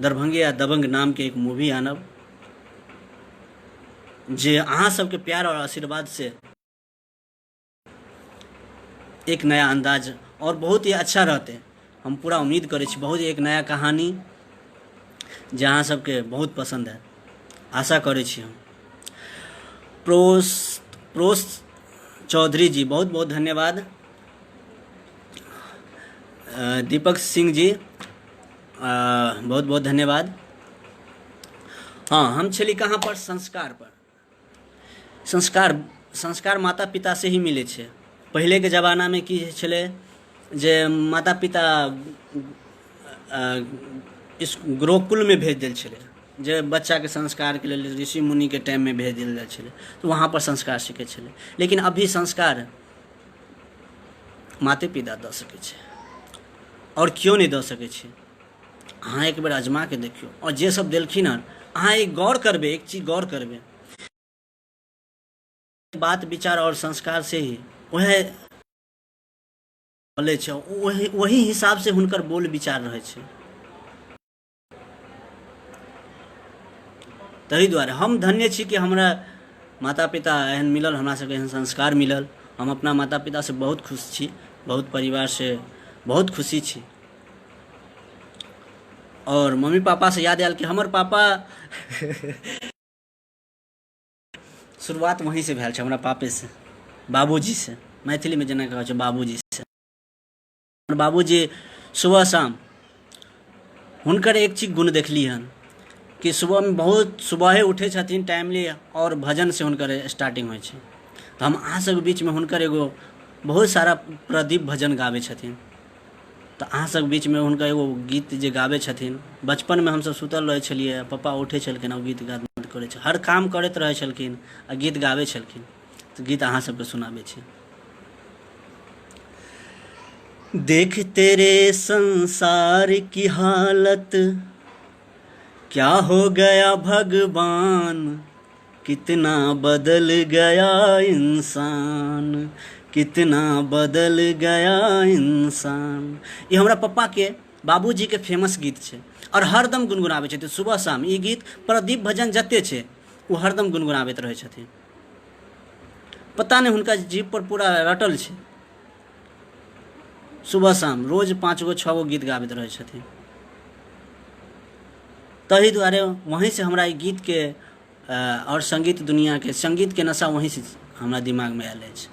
S1: दरभंगिया दबंग नामके एक मूवी आनब, जे अहाँ सबके प्यार आओर आशीर्वाद से एक नया अन्दाज आओर बहुत ही अच्छा रहतै। हम पूरा उम्मीद करै छी, बहुत एक नया कहानी जे अहाँ सबके बहुत पसन्द आयत, आशा करै छी हम। प्रोस प्रोस चौधरी जी बहुत बहुत धन्यवाद। दीपक सिंह जी बहुत बहुत धन्यवाद। हँ, हम छली कहाँ पर? संस्कार पर। संस्कार संस्कार माता पितासँ ही मिलै छै। पहिलेके जमानामे की होइ छलै जे माता पिता गुरुकुलमे भेज दै छलै, जे बच्चाके संस्कारके लेल ऋषि मुनिके टाइममे भेज देल जाइ छलै, तऽ वहाँपर संस्कार सीखै छलै। लेकिन अभी संस्कार माते पिता दऽ सकै छै, आओर केओ नहि दऽ सकै छै। अहाँ एक बेर अजमा के देखियौ, आओर जे सब देलखिन हन, अहाँ एक गौर करबै, एक चीज गौर करबै, बात विचार आओर संस्कार से ही वएह बोलै छै, वही वही हिसाब से हुनकर बोल विचार रहै छै। ताहि दुआरे हम धन्य छी कि हमरा माता पिता एहन मिलल, हमरा सबके एहन संस्कार मिलल। हम अपना माता पितासँ बहुत खुश छी, बहुत परिवारसँ बहुत खुशी छी। आओर मम्मी पापासँ याद आयल कि हमर पापा, शुरुआत वहीँसँ भेल छै, हमरा पापेसँ, बाबूजीसँ, मैथिलीमे जेना कहै छै बाबूजीसँ। हमर बाबूजी सुबह शाम, हुनकर एक चीज गुण देखली हन कि सुबहमे बहुत सुबहे उठै छथिन टाइमली, आओर भजनसँ हुनकर स्टार्टिंग होइ छै। तऽ हम अहाँ सबके बीचमे हुनकर एगो बहुत सारा प्रदीप भजन गाबै छथिन, तऽ अहाँ सबके बीचमे हुनकर एगो गीत जे गाबै छथिन। बचपनमे हमसब सुतल रहै छलियै, पप्पा उठै छलखिन, ओ गीत गाबैत करै छै, हर काम करैत रहै छलखिन आ गीत गाबै छलखिन। तऽ गीत अहाँ सबके सुनाबै छी। देख तेरे संसार की हालत क्या हो गया भगवान, कितना बदल गया इंसान, कितना बदल गया इंसान। ई हमरा पप्पाके, बाबूजीके फेमस गीत छै, आओर हरदम गुनगुनाबै छथिन सुबह शाम ई गीत। प्रदीप भजन जते छै ओ हरदम गुनगुनाबैत रहै छथिन। पता नहि हुनका जीभ पर पूरा रटल छै, सुबह शाम रोज 5 गो 6 गो गीत गाबैत रहै छथिन। ताहि दुआरे वहीँसँ हमरा ई गीतके आओर सङ्गीत दुनिआँके सङ्गीतके नशा वहीँसँ हमरा दिमागमे आयल अछि।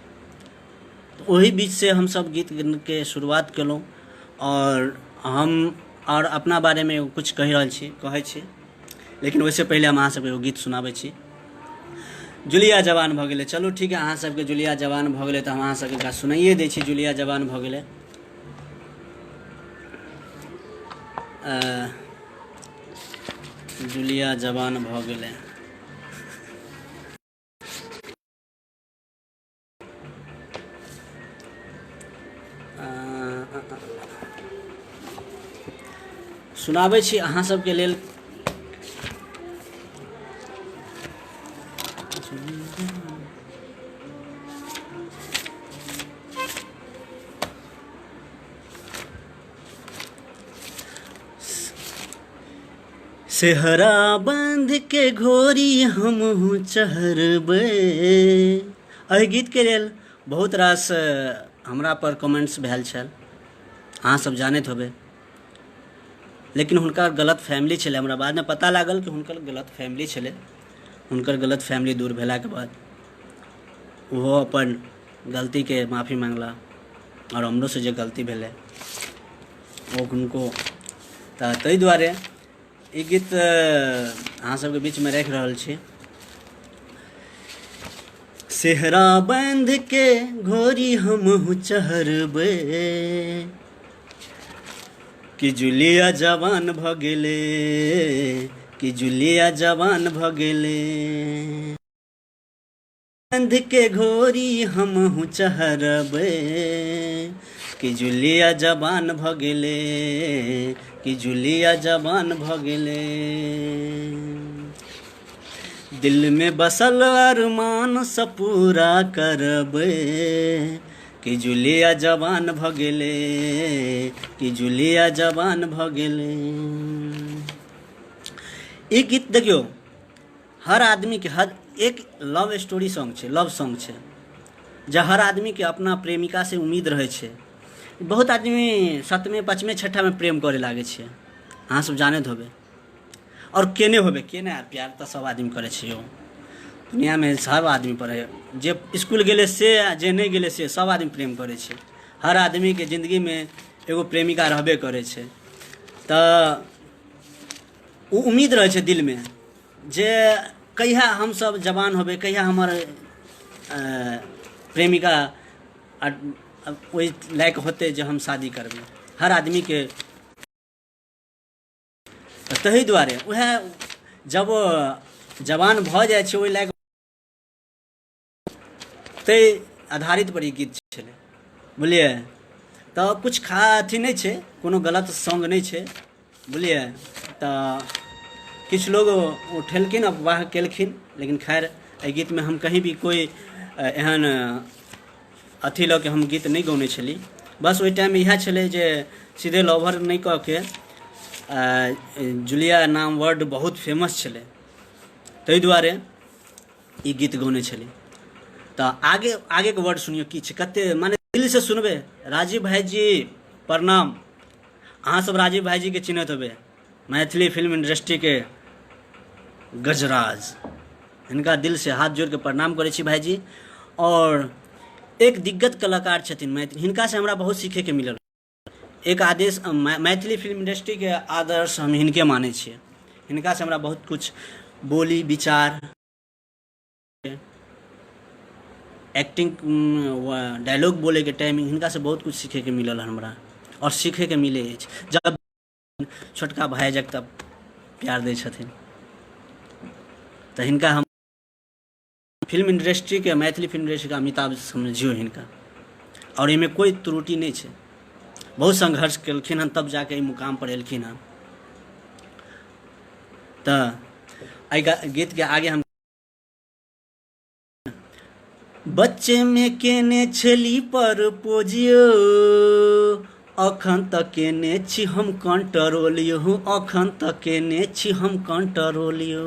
S1: ओहि बीचसँ हमसभ गीतके शुरुआत केलहुँ। आओर हम आओर अपना बारेमे किछु कहि रहल छी, कहै छी, लेकिन ओहिसँ पहिले हम अहाँ सबके एगो गीत सुनाबै छी। जुलिया जवान भऽ गेलै। चलू ठीक है, अहाँ सबके जुलिया जवान भऽ गेलै तऽ हम अहाँ सबके सुनाइए दै छी। जुलिया जवान भऽ गेलै। जुलिया जवान भऽ गेलै। सुनाबै छी अहाँ सबके लेल। सेहरा बांध के घोरी हमहूँ चढ़बै। एहि गीतके लेल बहुत रास हमरा पर कमेंट्स भेल छल, अहाँ सब जानैत होबै। लेकिन हुनका गलत फैमिली छलै। हमरा बादमे पता लागल कि हुनकर गलत फैमिली छलै। हुनकर गलत फैमिली दूर भेलाके बाद ओहो अपन गलतीके माफी माँगला आओर हमरोसँ जे गलती भेलै ओ हुनको। तऽ ताहि दुआरे ई गीत अहाँ सबके बीचमे राखि रहल छी। सेहरा बाँध के घोरी हमहूँ चहरबै, कि जुलिया जवान भऽ गेलै, कि जुलिया जवान भऽ गेलै। बाँध के घोरी हमहूँ चहरबै, कि जुलिया जवान भऽ गेलै, कि जुलिया जवान भऽ गेलै। दिलमे बसल अरमान सब पूरा करबै, कि जुलिया जवान भऽ गेलै, कि जुलिया जवान भऽ गेलै। ई गीत देखियौ, हर आदमीके हर एक लव स्टोरी सॉन्ग छै, लव सॉन्ग छै, जे हर आदमीके अपना प्रेमिकासँ उम्मीद रहै छै। बहुत आदमी सतमे पाँचमे छठामे प्रेम करय लागै छै, अहाँ सब जानैत होबै आओर केने होबै। केने आर प्यार तऽ सब आदमी करै छै यौ, दुनिआँमे सब आदमी पढ़ै, जे इसकुल गेलै से आ जे नहि गेलै से, सब आदमी प्रेम करै छै। हर आदमीके जिन्दगीमे एगो प्रेमिका रहबे करै छै। तऽ ओ उम्मीद रहै छै दिलमे जे कहिया हमसब जवान होबै, कहिया हमर प्रेमिका ओहि लायक होतै जे हम शादी करबै। हर आदमीके ताहि दुआरे उएह जब जवान भऽ जाइ छै ओहि लायक, ताहि आधारित पर ई गीत छलै, बुझलियै? तऽ किछु खा अथी नहि छै, कोनो गलत सॉन्ग नहि छै, बुझलियै? तऽ किछु लोग उठेलखिन, अफवाह केलखिन, लेकिन खैर एहि गीतमे हम कहीं भी कोइ एहन अथी लऽ के हम गीत नहि गौने छली। बस ओहि टाइममे इएह छलै जे सीधे लवर नहि कऽ के, जुलिया नाम वर्ड बहुत फेमस छलै, ताहि दुआरे ई गीत गौने छली। तऽ आगे आगेके वर्ड सुनियौ की छै, कते माने दिलसँ सुनबै। राजीव भाइजी प्रणाम। अहाँ सब राजीव भाइजीके चिन्हैत हेबै, मैथिली फिल्म इंडस्ट्रीके गजराज। हिनका दिलसँ हाथ जोड़िके प्रणाम करै छी भाइजी। आओर एक दिग्गज कलाकार छथिन मैथिली, हिनकासँ हमरा बहुत सीखैके मिलल। एक आदेश मैथिली फिल्म इंडस्ट्रीके आदर्श हम हिनके मानै छियै। हिनकासँ हमरा बहुत किछु बोली विचार, एक्टिंग, डायलॉग बोलैके टाइमिंग, हिनकासँ बहुत किछु सीखैके मिलल हमरा आओर सीखैके मिलै अछि। जब छोटका भाय जक तब प्यार दै छथिन तऽ हिनका हम फिल्म इंडस्ट्रीके, मैथिली फिल्म इंडस्ट्रीके अमिताभ समझियौ हिनका। आओर एहिमे कोइ त्रुटि नहि छै, बहुत संघर्ष केलखिन हन तब जाके एहि मुकाम पर एलखिन हन। तऽ एहि गीतके आगे हम बच्चे में केने छली पर पोजियो, अखन तक केने छी हम कंट्रोल यौ, अखन तक केने छी हम कंट्रोल यौ।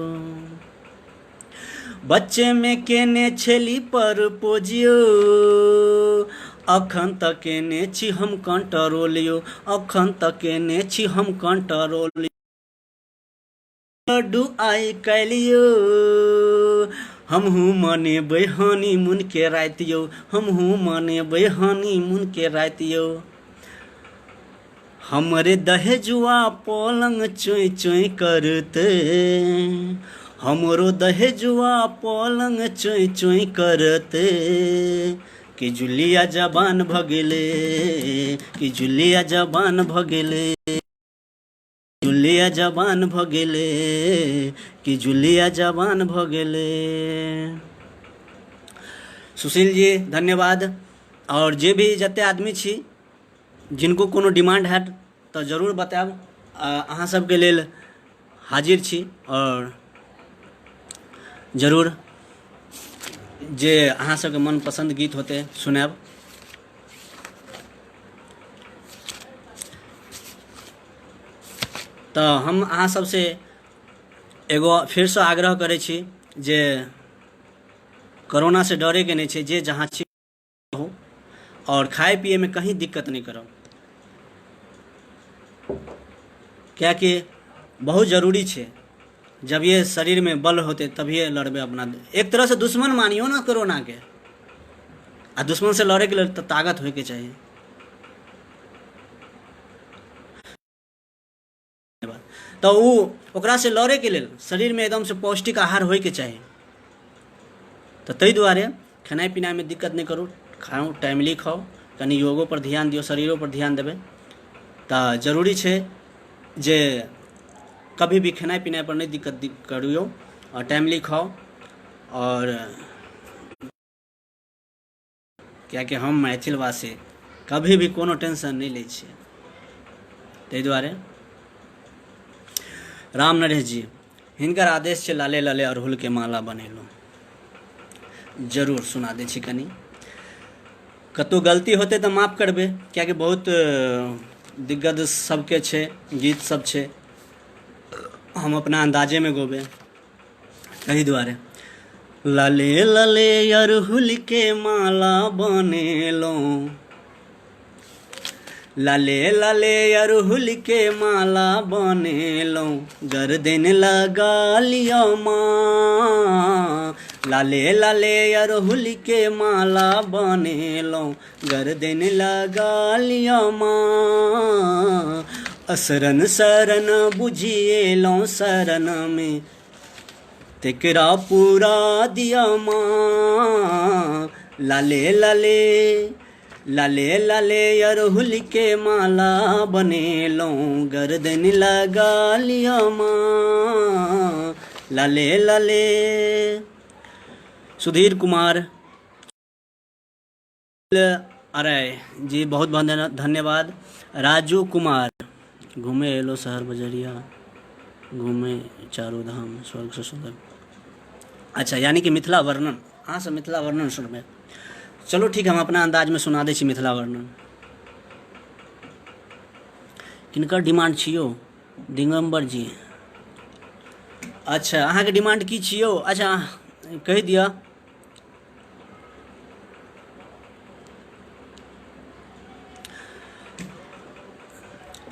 S1: बच्चे में केने छली पर पोजियो, अखन तक केने छी हम कंट्रोल यौ, अखन तक केने छी हम कंट्रोल। लड्डू आइ काल्हि यौ, हमहूँ मनेबै हनीमूनके राति यौ, हमहूँ मनेबै हनीमूनके राति यौ। हमरे दहेजुआ पलङ्ग चोँइ चोँइ करतै, हमरो दहेजुआ पलङ्ग चोँइ चोँइ करतै, कि जुलिया जवान भऽ गेलै, कि जुलिया जवान भऽ गेलै, जुलिया जवान भऽ गेलै, कि जुलिया जवान भऽ गेलै। सुशील जी धन्यवाद। आओर जे भी जते आदमी छी जिनको कोनो डिमांड हैत तऽ जरूर बतायब, अहाँ सबके लेल हाजिर छी। आओर जरूर जे अहाँ सबके मनपसन्द गीत होतै सुनायब। तऽ हम अहाँ सबसँ एगो फेरसँ आग्रह करै छी जे करोनासँ डरैके नहि छै, जे जहाँ छी रहू आओर खाइ पियैमे कहीँ दिक्कत नहि करब। किएकि बहुत जरूरी छै। जभिए शरीरमे बल होतै तभिए लड़बै अपना एक तरहसँ दुश्मन मानियौ ने कोरोनाके। आ दुश्मनसँ लड़ैके लेल तऽ ताकत होइके चाही। तऽ ओ ओकरासँ लड़ैके लेल शरीरमे एकदमसँ पौष्टिक आहार होइके चाही। तऽ ताहि दुआरे खेनाइ पिनाइमे दिक्कत नहि करू, खाउ, टाइमली खाउ, कनि योगोपर ध्यान दियौ, शरीरोपर ध्यान देबै। तऽ जरूरी छै जे कभी भी खेनाइ पिनाइपर नहि दिक्कत करियौ आओर टाइमली खाउ। आओर किएकि हम मैथिलवासी कभी भी कोनो टेंशन नहि लै छियै, ताहि दुआरे राम नरेश जी हिनकर आदेश छै लाले लाले अड़हुलके माला बनेलहुँ। जरूर सुना दै छी, कनि कतहु गलती होतै तऽ माफ करबै, किएकि बहुत दिग्गज सबके छै गीत सब छै, हम अपना अन्दाजेमे गौबै, एहि दुआरे। लाले लाले अड़हुल के माला बनेलहुँ, लाले लाले अड़हुल के माला बनेलहुँ, गर्दन लगा लिअ माँ। लाले लाले अड़हुल के माला बनेलहुँ, गर्दन लगा लिअ माँ। असरन शरण बुझिएलहुँ शरण में, तेकरा पूरा दिया माँ। लाले लाले लाले लाले अड़हुल के माला बनेलहुँ, गर्दन लगा लिअ माँ। लाले लाले। सुधीर कुमार अरे जी बहुत बहुत धन्यवाद। राजू कुमार घूमे एलो शहर बजरिया, घूमे चारू धाम स्वर्ग से सुंदर। अच्छा, यानी कि मिथिला वर्णन, अहाँ सब मिथिला वर्णन सुनबै। चलू ठीक, हम अपना अन्दाजमे सुना दै छी मिथिला वर्णन। किनकर डिमांड छियौ? दिगम्बर जी। अच्छा, अहाँके डिमांड की छियौ? अच्छा, कहि दिअ।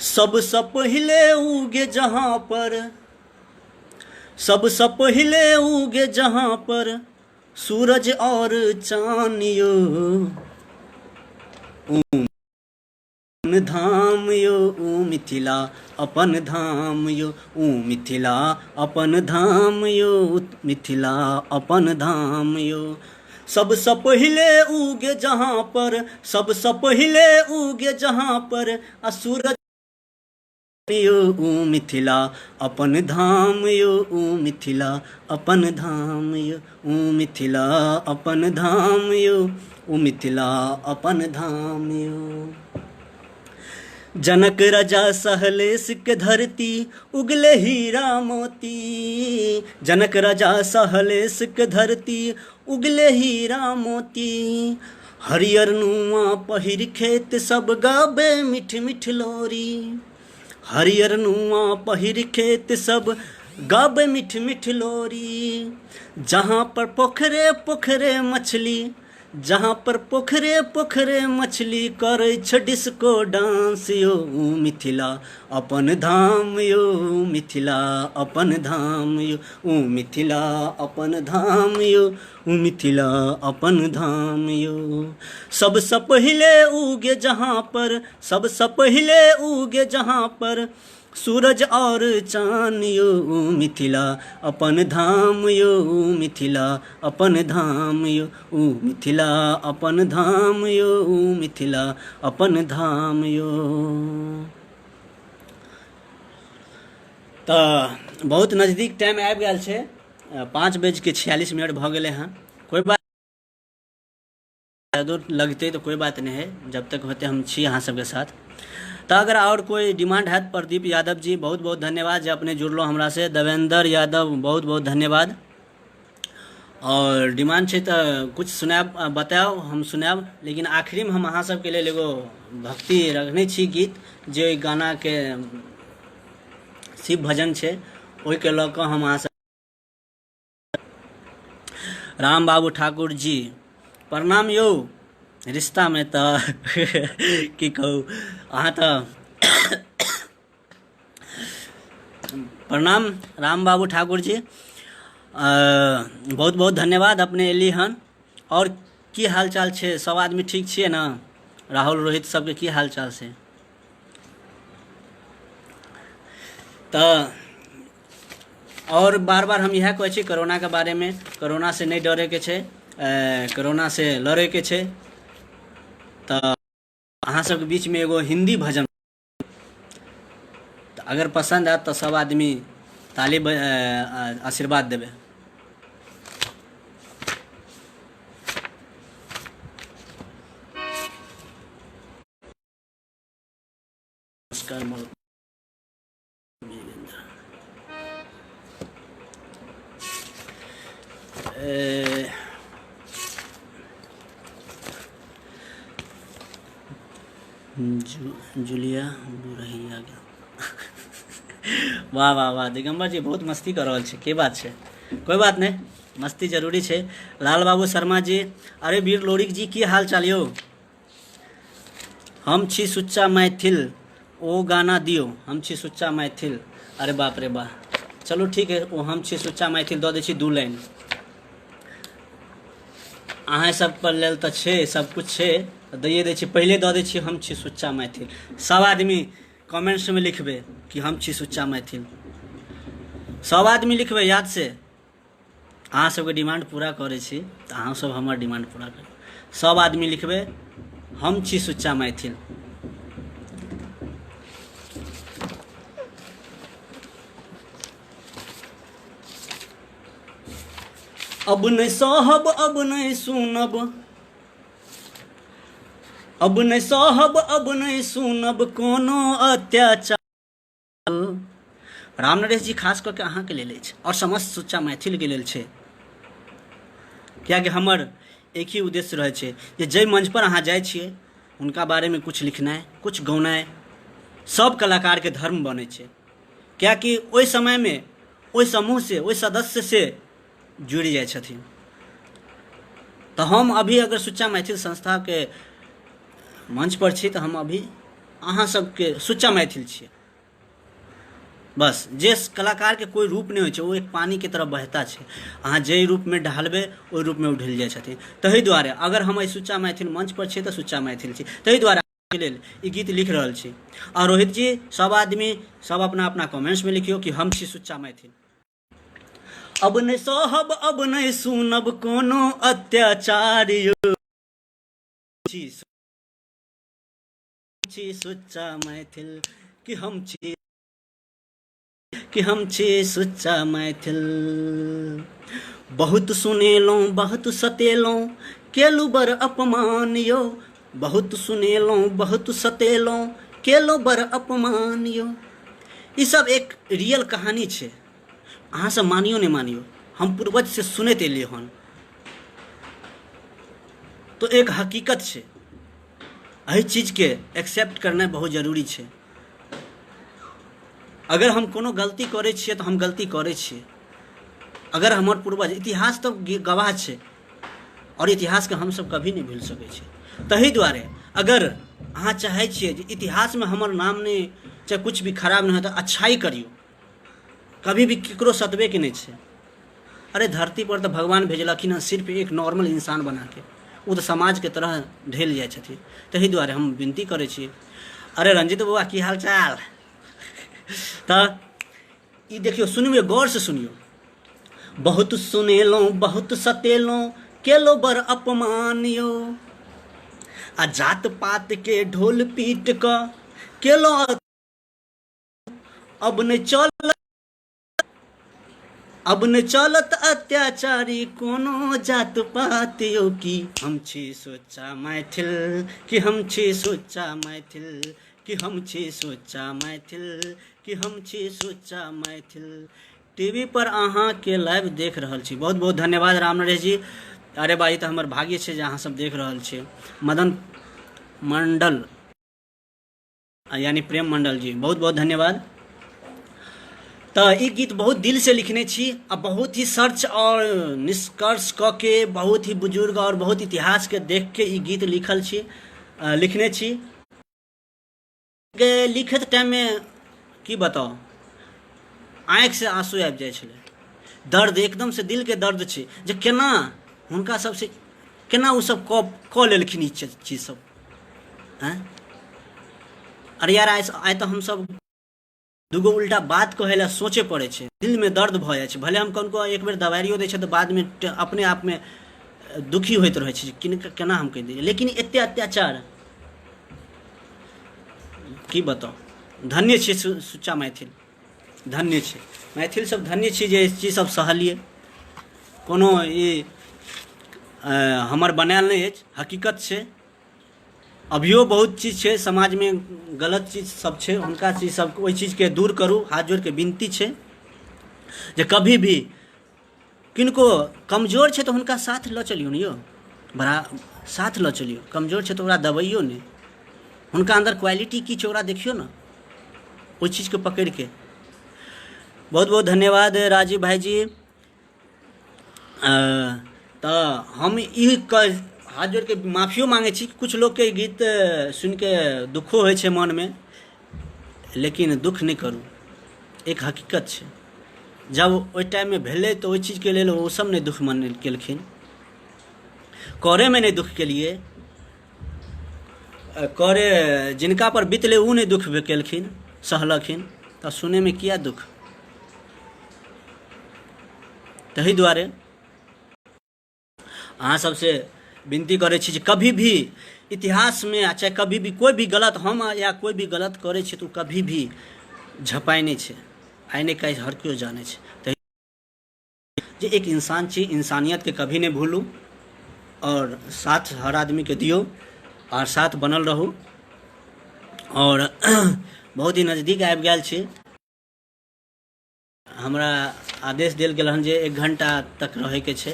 S1: सबसँ पहिले उगे जहाँ पर, सबसँ पहिले उगे जहाँ पर सूरज और चान यो, अपन धाम यो ऊ मिथिला अपन धाम यो ऊ मिथिला अपन धाम यो मिथिला अपन धाम यो। सबसँ पहिले उगे जहाँ पर, सबसँ पहिले उगे जहाँ पर आ सूरज यो ऊ मिथिला अपन धाम यो ऊ मिथिला अपन धाम यो ऊ मिथिला अपन धाम यो ऊ मिथिला अपन धाम यो। जनक राजा सहलेश के धरती उगले हीरा मोती, जनक राजा सहलेश के धरती उगले हीरा मोती। हरियर नुआ पहिर खेत सब गाबे मिठ मिठ लोरी, हरियर नुआ पहिर खेत सब गाबे मिठ मिठ लोरी। जहाँ पर पोखरे पोखरे मछली, जहाँ पर पोखरे पोखरे मछली करै छ डिस्को डांस यो मिथिला अपन धाम यो मिथिला अपन धाम यो ऊ मिथिला अपन धाम यो ऊ मिथिला अपन धाम यो। सबसँ पहिले उगे जहाँ पर, सबसँ पहिले उगे जहाँ पर सूरज और चान यो मिथिला अपन धाम यो मिथिला अपन धाम यो ऊ मिथिला अपन धाम यो मिथिला अपन धाम यो। तऽ बहुत नजदीक टाइम आबि गेल छै, पाँच बजिके छियालिस मिनट भऽ गेलै हँ। कोइ बात जादो लगतै तऽ कोइ बात नहि है, जब तक होतै हम छी अहाँ सबके साथ। तऽ अगर आओर कोइ डिमांड हैत, प्रदीप यादव जी बहुत बहुत धन्यवाद जे अपने जुड़लहुँ हमरासँ। देवेंद्र यादव बहुत बहुत धन्यवाद। आओर डिमांड छै तऽ किछु सुनायब बतायब, हम सुनायब, लेकिन आखिरीमे हम अहाँ सबके लेल एगो भक्ति रखने छी गीत, जे ओहि गानाके शिव भजन छै, ओहिके लऽ कऽ हम अहाँ सब। राम बाबू ठाकुर जी प्रणाम यौ। रिश्तामे तऽ की कहू, अहाँ तऽ प्रणाम राम बाबू ठाकुर जी, बहुत बहुत धन्यवाद अपने एली हन। आओर की हाल चाल छै? सब आदमी ठीक छियै ने? राहुल रोहित सबके की हाल चाल छै? तऽ आओर बार बार हम इएह कहै छी कोरोनाके बारेमे, कोरोनासँ नहि डरैके छै, कोरोनासँ लड़ैके छै। तऽ अहाँ सबके बीचमे एगो हिन्दी भजन, तऽ अगर पसन्द आयत तऽ सब आदमी ताली आशीर्वाद देबै। नमस्कार। जुलिया बुरहिया, वाह वाह वाह दिगम्बर जी बहुत मस्ती कऽ रहल छै, के बात छै? कोइ बात नहि, मस्ती जरूरी छै। लाल बाबू शर्मा जी, अरे वीर लोरिक जी की हाल चाल यौ? हम छी सुच्चा मैथिल, ओ गाना दियौ, हम छी सुच्चा मैथिल। अरे बाप रे बाह, चलू ठीक है, ओ हम छी सुच्चा मैथिल दऽ दै छी 2 लाइन अहाँ सब पर लेल तऽ छै, सब कुछ छै, तऽ दैए दै छी, पहिले दऽ दै छी हम छी सुच्चा मैथिल। सब आदमी कमेंट्समे लिखबै कि हम छी सुच्चा मैथिल, सब आदमी लिखबै याद से। अहाँ सबके डिमांड पूरा करै छी तऽ अहाँ सब हमर डिमांड पूरा करू। सब आदमी लिखबै हम छी सुच्चा मैथिल। अब नहि सहब अब नहि सुनब, अब नहि सहब अब नहि सुनब कोनो अत्याचार। राम नरेश जी खास कऽ के अहाँके लेल अछि आओर समस्त सुच्चा मैथिलके लेल छै, किएकि हमर एक ही उद्देश्य रहै छै जे जाहि मंचपर अहाँ जाइ छियै हुनका बारेमे किछु लिखनाइ किछु गौनाइ सब कलाकारके धर्म बनै छै, किएकि ओहि समयमे ओहि समूहसँ ओहि सदस्यसँ जुड़ि जाइ छथिन। तऽ हम अभी अगर सुच्चा मैथिल संस्थाके मंचपर छी तऽ हम अभी अहाँ सबके सुच्चा मैथिल छियै। बस जे कलाकारके कोइ रूप नहि होइ छै, ओ एक पानिके तरह बहता छै, अहाँ जाहि रूपमे ढालबै ओहि रूपमे ओ ढलि जाइ छथिन। ताहि दुआरे अगर हम एहि सुच्चा मैथिल मंचपर छियै तऽ सुच्चा मैथिल छी, ताहि दुआरे के लेल ई गीत लिख रहल छी। आ रोहित जी सब आदमी सब अपना अपना कमेंट्समे लिखियौ कि हम छी सुच्चा मैथिल। अब नहि सहब अब नहि सुनब कोनो अत्याचार यौ, छी सुच्चा मैथिल, कि हम छी, कि हम छी सुच्चा मैथिल। बहुत सुनेलहुँ बहुत सतेलहुँ केलहुँ बड़ अपमान यौ, बहुत सुनेलहुँ बहुत सतेलहुँ केलहुँ बड़ अपमान यौ। ई सब एक रियल कहानी छै, अहाँ सब मानियो नहि मानियो, हम पूर्वज से सुनैत एलियै हन, तो एक हकीकत छै। एहि चीजके एक्सेप्ट करनाइ बहुत जरूरी छै। अगर हम कोनो गलती करै छियै तऽ हम गलती करै छियै, अगर हमर पूर्वज इतिहास तऽ गवाह छै आओर इतिहासके हमसब कभी नहि भूलि सकै छी। ताहि दुआरे अगर अहाँ चाहै छियै जे इतिहासमे हमर नाम नहि चाहे किछु भी खराब नहि होइ तऽ अच्छाइ करियौ, कभी भी ककरो सतबैके नहि छै। अरे धरती पर तऽ भगवान भेजलखिन हँ सिर्फ एक नॉर्मल इंसान बनाके, ओ तऽ समाजके तरह ढलि जाइ छथिन। ताहि दुआरे हम विनती करै छी। अरे रंजित बौआ की हाल चाल? तऽ ई देखियौ सुनबै गौरसँ सुनियौ। बहुत सुनेलहुँ बहुत सतेलहुँ केलहुँ बड़ अपमान यौ, आ जात पात के ढोल पीट कऽ केलहुँ अब नहि चल, अब नहि चलत अत्याचारी कोनो जात पात यौ, कि हम छी सुच्चा मैथिल, कि हम छी सुच्चा मैथिल, कि हम छी सुच्चा मैथिल, कि हम छी सुच्चा मैथिल। टीवी पर अहाँके लाइव देख रहल छी, बहुत बहुत धन्यवाद राम नरेश जी। अरे भाई तऽ हमर भाग्य छै जे अहाँ सब देख रहल छी। मदन मंडल यानी प्रेम मंडल जी बहुत बहुत धन्यवाद। तऽ ई गीत बहुत दिल से लिखने छी आ बहुत ही सर्च और निष्कर्ष कऽ के बहुत ही बुजुर्ग और बहुत इतिहास के देख के ई गीत लिखल छी, लिखने छी। के लिखैत टाइममे की बताउ, आँखिसँ आँसू आबि जाइ छलै। दर्द एकदमसँ दिलके दर्द छै जे केना हुनका सबसँ केना ओ सब कऽ लेलखिन ई चीज सब। आँय अरे यार, आइ तऽ हमसब दूगो उल्टा बात कहै लए सोचै पड़ै छै, दिलमे दर्द भऽ जाइ छै। भले हम कनको एक बेर दबारियो दै छै तऽ बादमे अपने आपमे दुखी होइत रहै छै किनका केना हम कहि दियै। लेकिन एते अत्याचार की बताउ। धन्य छै सुच्चा मैथिल, धन्य छै मैथिल सब, धन्य छी जे चीज सब सहलियै। कोनो ई हमर बनायल नहि अछि, हकीकत छै। अभियो बहुत चीज छै समाजमे, गलत चीज सब छै, हुनका चीज सब ओहि चीजके दूर करू। हाथ जोड़िके विनती छै जे कभी भी किनको कमजोर छै तऽ हुनका साथ लऽ चलियौ ने यौ, बड़ा साथ लऽ चलियौ। कमजोर छै तऽ ओकरा दबैयौ नहि, हुनका अन्दर क्वालिटी की छै ओकरा देखियौ ने, ओहि चीजके पकड़िके। बहुत बहुत धन्यवाद राजीव भाइजी। तऽ हम ई हाथ जोड़िके माफियो माँगै छी। किछु लोकके ई गीत सुनिके दुःखो होइ छै मनमे, लेकिन दुःख नहि करू, एक हकीकत छै। जब ओहि टाइममे भेलै तऽ ओहि चीजके लेल ओसभ नहि दुःख मन केलखिन, करैमे नहि दुःख केलियै, करे जिनका पर बितलै ओ नहि दुःख केलखिन, सहलखिन, तऽ सुनैमे किया दुःख। ताहि दुआरे अहाँ सबसे विनती करै छी जे कभी भी इतिहासमे आ चाहे कभी भी कोइ भी गलत हम या कोइ भी गलत करै छै तऽ ओ कभी भी झपाइ नहि छै। आइ नहि काल्हि हर केओ जानै छै। तऽ जे एक इंसान छी, इंसानियतके कभी नहि भूलू आओर साथ हर आदमीके दियौ आओर साथ बनल रहू। आओर बहुत ही नजदीक आबि गेल छी। हमरा आदेश देल गेल हन जे 1 घण्टा तक रहैके छै,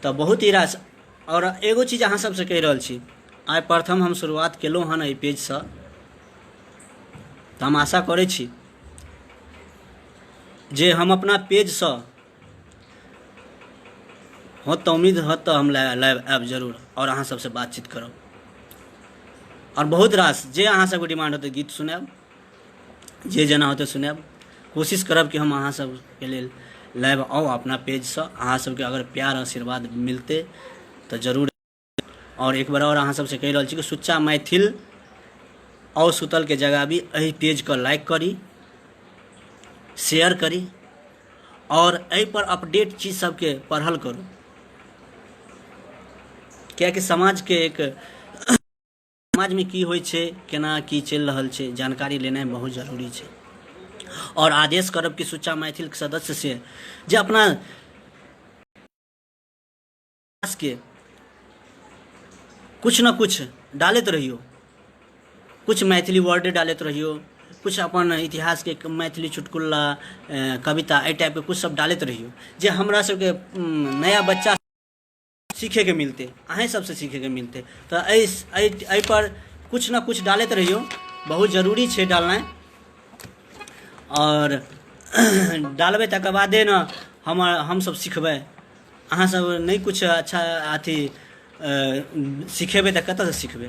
S1: तऽ बहुत ही रास। आओर एगो चीज अहाँ सबसँ कहि रहल छी, आइ प्रथम हम शुरुआत केलहुँ हन एहि पेजसँ, तऽ हम आशा करै छी जे हम अपना पेजसँ होत तऽ उम्मीद होत तऽ हम लाइव आयब जरूर आओर अहाँ सबसँ बातचीत करब। आओर बहुत रास जे अहाँ सबके डिमांड होतै गीत सुनायब, जे जेना होतै सुनायब। कोशिश करब कि हम अहाँ सबके लेल लाइव आउ अपना पेजसँ। अहाँ सबके अगर प्यार आशीर्वाद मिलतै तऽ जरूर। आओर एक बार आओर अहाँ सबसँ कहि रहल छी कि सुच्चा मैथिल आउ सुतलके जगाबी एहि पेजके लाइक करी, शेयर करी आओर एहिपर अपडेट चीज सबके पढ़ल करू, कियाकि समाजके एक समाजमे की होइ छै, केना की चलि रहल छै, जानकारी लेनाइ बहुत जरूरी छै। आओर आदेश करब कि सुच्चा मैथिलके सदस्य से जे अपना के कुछ न कुछ डालैत रहियौ, कुछ मैथिली वर्ड डालैत रहियौ, कुछ अपन इतिहासके मैथिली चुटकुला कविता एहि टाइपके कुछ सब डालैत रहियौ, जे हमरा सबके नया बच्चा सीखैके मिलतै, अहीँ सबसँ सीखैके मिलतै। तऽ एहि एहि एहिपर किछु ने किछु डालैत रहियौ, बहुत जरूरी छै डालनाइ। आओर डालबै तकर बादे ने हमसब सिखबै। अहाँ सब नहि किछु अच्छा अथी सिखेबै तऽ कतऽसँ सिखबै।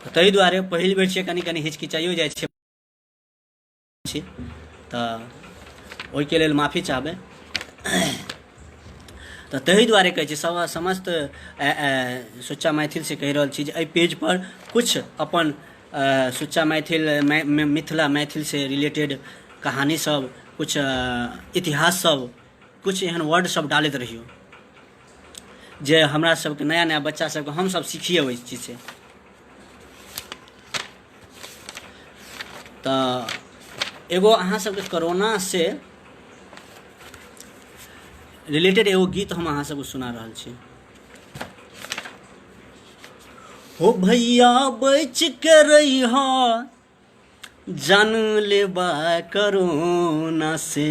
S1: ताहि दुआरे पहिल बेर छियै, कनि कनि हिचकिचाइयो जाइ छियै छी, तऽ ओहिके लेल माफी चाहबै। तऽ ताहि दुआरे कहै छी सब समस्त सुच्चा मैथिलसँ कहि रहल छी जे एहि पेजपर किछु अपन सुच्चा मैथिल मिथिला मैथिलसँ रिलेटेड कहानी सब, किछु इतिहास सब, किछु एहन वर्ड सब डालैत रहियौ जे हमरा सबके नया नया बच्चा सबके हमसब सिखियै ओहि चीजसँ। तऽ एगो अहाँ सबके कोरोना से रिलेटेड एगो गीत हम अहाँ सबके सुना रहल छी। हो भैया बच के रहिहा जान लेबा कोरोना से,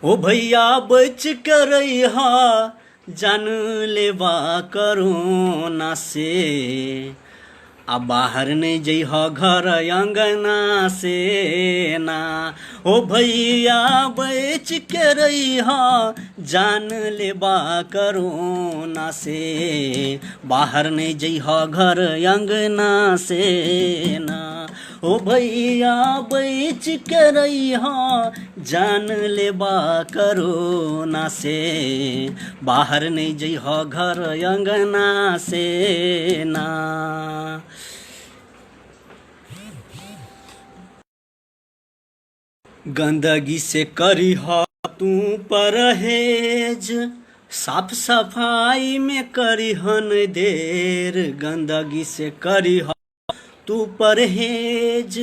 S1: ओ भैया बच के रहिहा जान लेबा करोना से, आ बाहर नहि जइह घर अंगना से ना, ओ भैया बच के रहिह जान लेबा करोना से, बाहर नहि जइह घर अंगना से ना, ओ भैया बचि के रहिह जान लेबा करोना से, बाहर नहि जइह घर अंगना से ना। गंदगी से करीह तू परहेज, साफ सफाई में करीहन देर। गंदगी से करीह तू परहेज,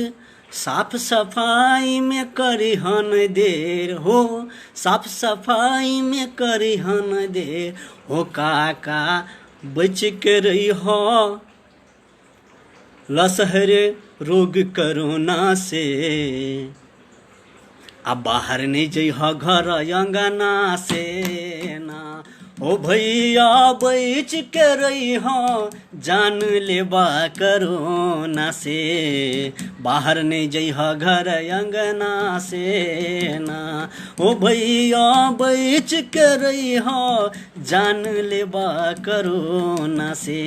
S1: साफ सफाई में करीहन देर। हो साफ सफाई में करीहन देर। हो काका बच के रही लसहरे रोग करोना से, आ बाहर नहीं जइह घर अंगना से ना। ओ भैया बच के रहिह जान लेबा करोना से, बाहर नहीं जइह घर अंगना से ना। ओ भैया बच के रहिह जान लेबा करोना से,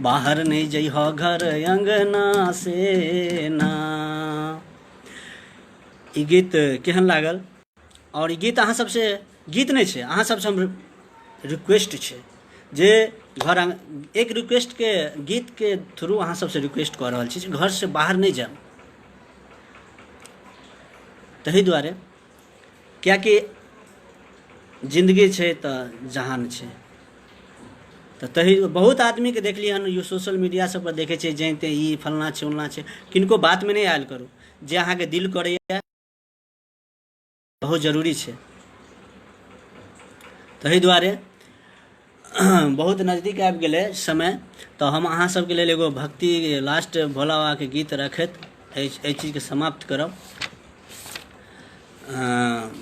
S1: बाहर नहि जइह घर अंगना से ना। ई गीत केहन लागल? आओर ई गीत अहाँ सबसे गीत नहि छै, अहाँ सबसे हम रिक्वेस्ट छै जे घर एक रिक्वेस्टके गीतके थ्रू अहाँ सबसे रिक्वेस्ट कऽ रहल छी जे घरसँ बाहर नहि जायब। ताहि दुआरे किएकि जिन्दगी छै तऽ जहान छै। तऽ तहि बहुत आदमीके देखलियै हन यो सोशल मीडिया सब पर देखै छियै जहिं तहिं ई फलना छै उलना छै। किनको बातमे नहि आयल करू, जे अहाँके दिल करैए बहुत जरूरी छै। ताहि दुआरे बहुत नजदीक आबि गेलै समय, तऽ हम अहाँ सबके लेल एगो भक्ति लास्ट भोला बाबाके गीत रखैत एहि चीजके समाप्त करब।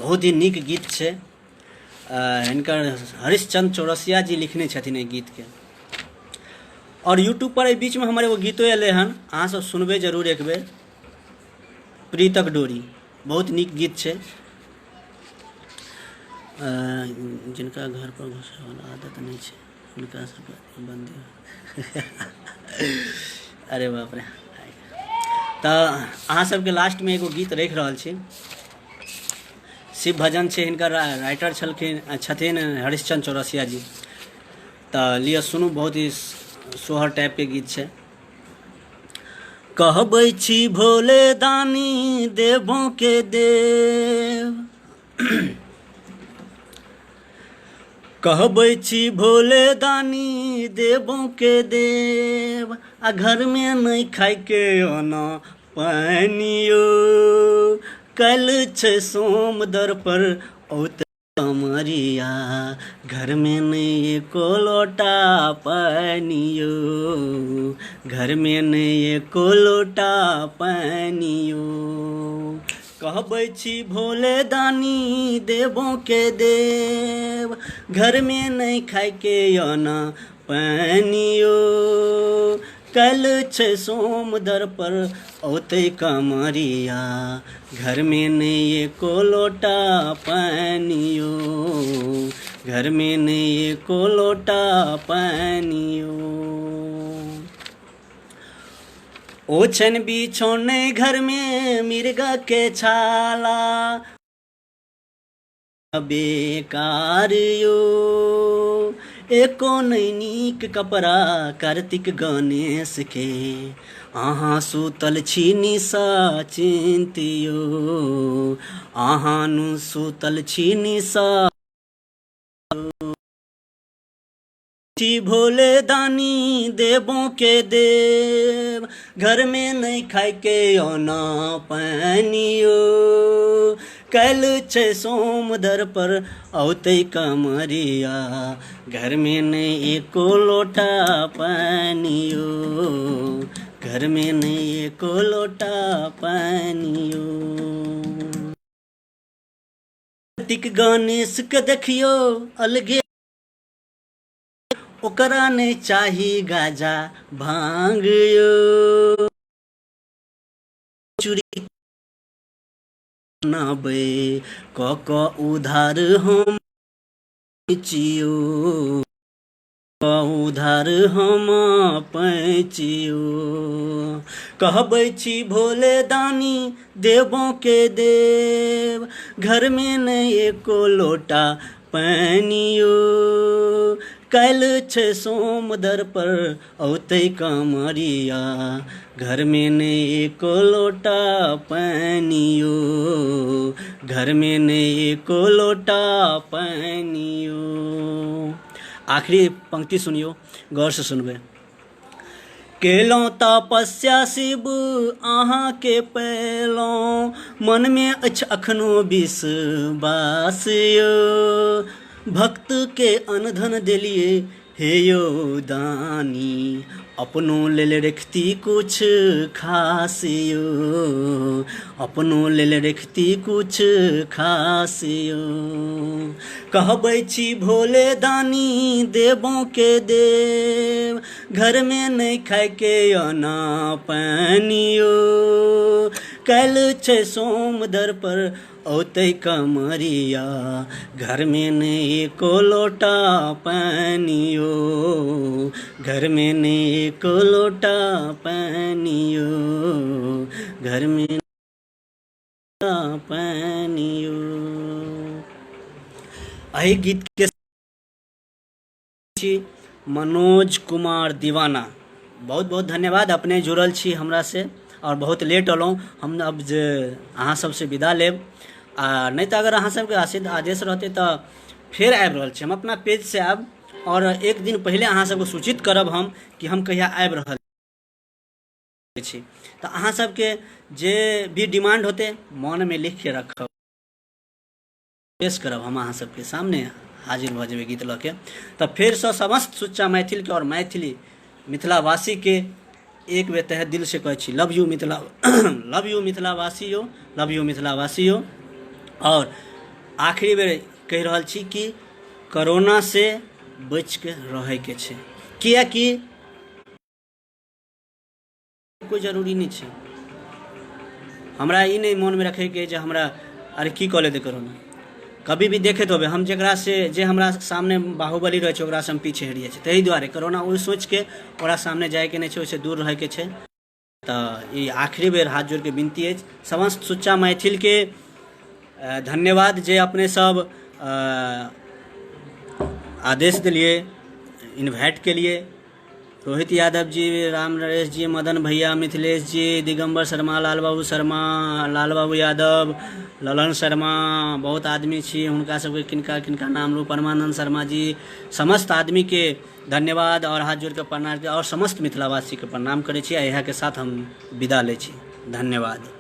S1: बहुत ही नीक गीत छै, हिनकर हरिश्चंद्र चौरसिया जी लिखने छथिन एहि गीतके। आओर यूट्यूब पर एहि बीचमे हमर एगो गीतो एलै हन, अहाँ सब सुनबै जरूर एक बेर, प्रीतक डोरी, बहुत नीक गीत छै। जिनका घर पर घुसै वाला आदत नहि छै हुनका सबके बन्दी। अरे बाप रे। तऽ अहाँ सबके लास्टमे एगो गीत राखि रहल छी, शिव भजन छै, हिनकर राइटर छलखिन छथिन हरिश्चंद्र चौरसिया जी। तऽ लिअ सुनू, बहुत ही सोहर टाइपके गीत छै। कहबै छी भोले दानी देवों के देव, कहबै छी भोले दानी देवों के देव, आ घरमे नहि खाइके ओना पानियो, काल्हि छै सोम दर पर औत कमरिया, घरमे नहि एको लोटा पानियो, घरमे नहि एको लोटा पानियो। कहबै छी भोले दानी देवों के देव, घरमे नहि खाइके अना पानियो, काल्हि छै सोम दर पर औतै कमरिया, घरमे नहि एको लोटा पानियो, घरमे नहि एको लोटा पानियो। ओ छनि बिछौने घरमे मिर्गा के छाला बेकार यो, एको नहि नीक कपड़ा कार्तिक गणेश के, अहाँ सुतल छी निशा चिन्त यो, अहाँ नु सुतल छी निशा छी भोले दानी देवों के देव, घर में नहीं खाए के ओना पानियो, काल्हि छै सोम दर पर औतै कमरिया, घर में नहीं एको लोटा पानियो, घर में नहीं एको लोटा पानियो। कार्तिक गणेश के देखियो अलगे, ओकरा नहि चाही गाजा भांग यो, चूड़ी बनाबै कऽ कऽ उधार हम चियो। उधार हम पैचियो। कहबै छी भोले दानी देवों के देव, घरमे नहि एको लोटा पानियो। काल्हि छै सोम दर पर औतै कमरिया, घरमे नहि एको लोटा पानियो, घरमे नहि एको लोटा पानियो। आखिरी पंक्ति सुनियो, गौरसँ सुनबै। केलहुँ तपस्या शिव अहाँके पेलहुँ, मनमे अछि अखनो विश्वास यौ। भक्तके अनधन देलियै हे यौ दानी, अपनो लेल रखती कुछ खास यौ, अपनो लेल रखती कुछ खास यौ। कहबै छी भोले दानी देबों के देव, घरमे नहि खायके अना पानि यौ। काल्हि छै सोम दर पर औतै कमरिया, घरमे नहि एको लोटा पानि यौ, घरमे नहि एको लोटा पानि यौ, घरमे पानि यौ। एहि गीतके छी मनोज कुमार दीवाना, बहुत बहुत धन्यवाद, अपने जुड़ल छी हमरा से आओर बहुत लेट अयलहुँ हम। अब जे अहाँ सबसँ विदा लेब, आ नहि तऽ अगर अहाँ सबके आशीर्वाद आदेश रहतै तऽ फेर आबि रहल छी हम अपना पेजसँ आयब, आओर एक दिन पहिले अहाँ सबके सूचित करब हम कि हम कहिया आबि रहल छी। तऽ अहाँ सबके जे भी डिमांड होतै मोनमे लिखके रखब, पेश करब, हम अहाँ सबके सामने हाजिर भऽ जेबै गीत लऽ के। तऽ फेरसँ समस्त सुच्चा मैथिलके आओर मैथिली मिथिलावासीके एक बेर तहे दिलसँ कहै छी, love you Mithila, love you मिथिलावासी यौ, लव यू मिथिलावासी यौ। आओर आखिरी बेर कहि रहल छी कि करोनासँ बचिके रहैके छै, किएकि कोइ जरूरी नहि छै। हमरा ई नहि मोनमे रखैके जे हमरा अरे की कऽ लेतै करोना। कभी भी देखैत होबै हम जकरासँ जे हमरा सामने बाहुबली रहै छै ओकरासँ हम पीछे हटि जाइ छी। ताहि दुआरे करोना ओहि सोचिके ओकरा सामने जाइके नहि छै, ओहिसँ दूर रहैके छै। तऽ ई आखिरी बेर हाथ जोड़िके विनती अछि समस्त सुच्चा मैथिलके, धन्यवाद जे अपने सब आदेश देलियै, इन्वाइट केलियै। रोहित यादव जी, राम नरेश जी, मदन भैया, मिथिलेश जी, दिगम्बर शर्मा, लाल बाबू शर्मा, लाल बाबू यादव, ललन शर्मा, बहुत आदमी छी, हुनका सबके किनका किनका नाम लू, परमानंद शर्मा जी, समस्त आदमीके धन्यवाद आओर हाथ जोड़िके प्रणाम, आओर समस्त मिथिलावासीके प्रणाम करै छी। आ इएहके साथ हम विदा लै छी, धन्यवाद।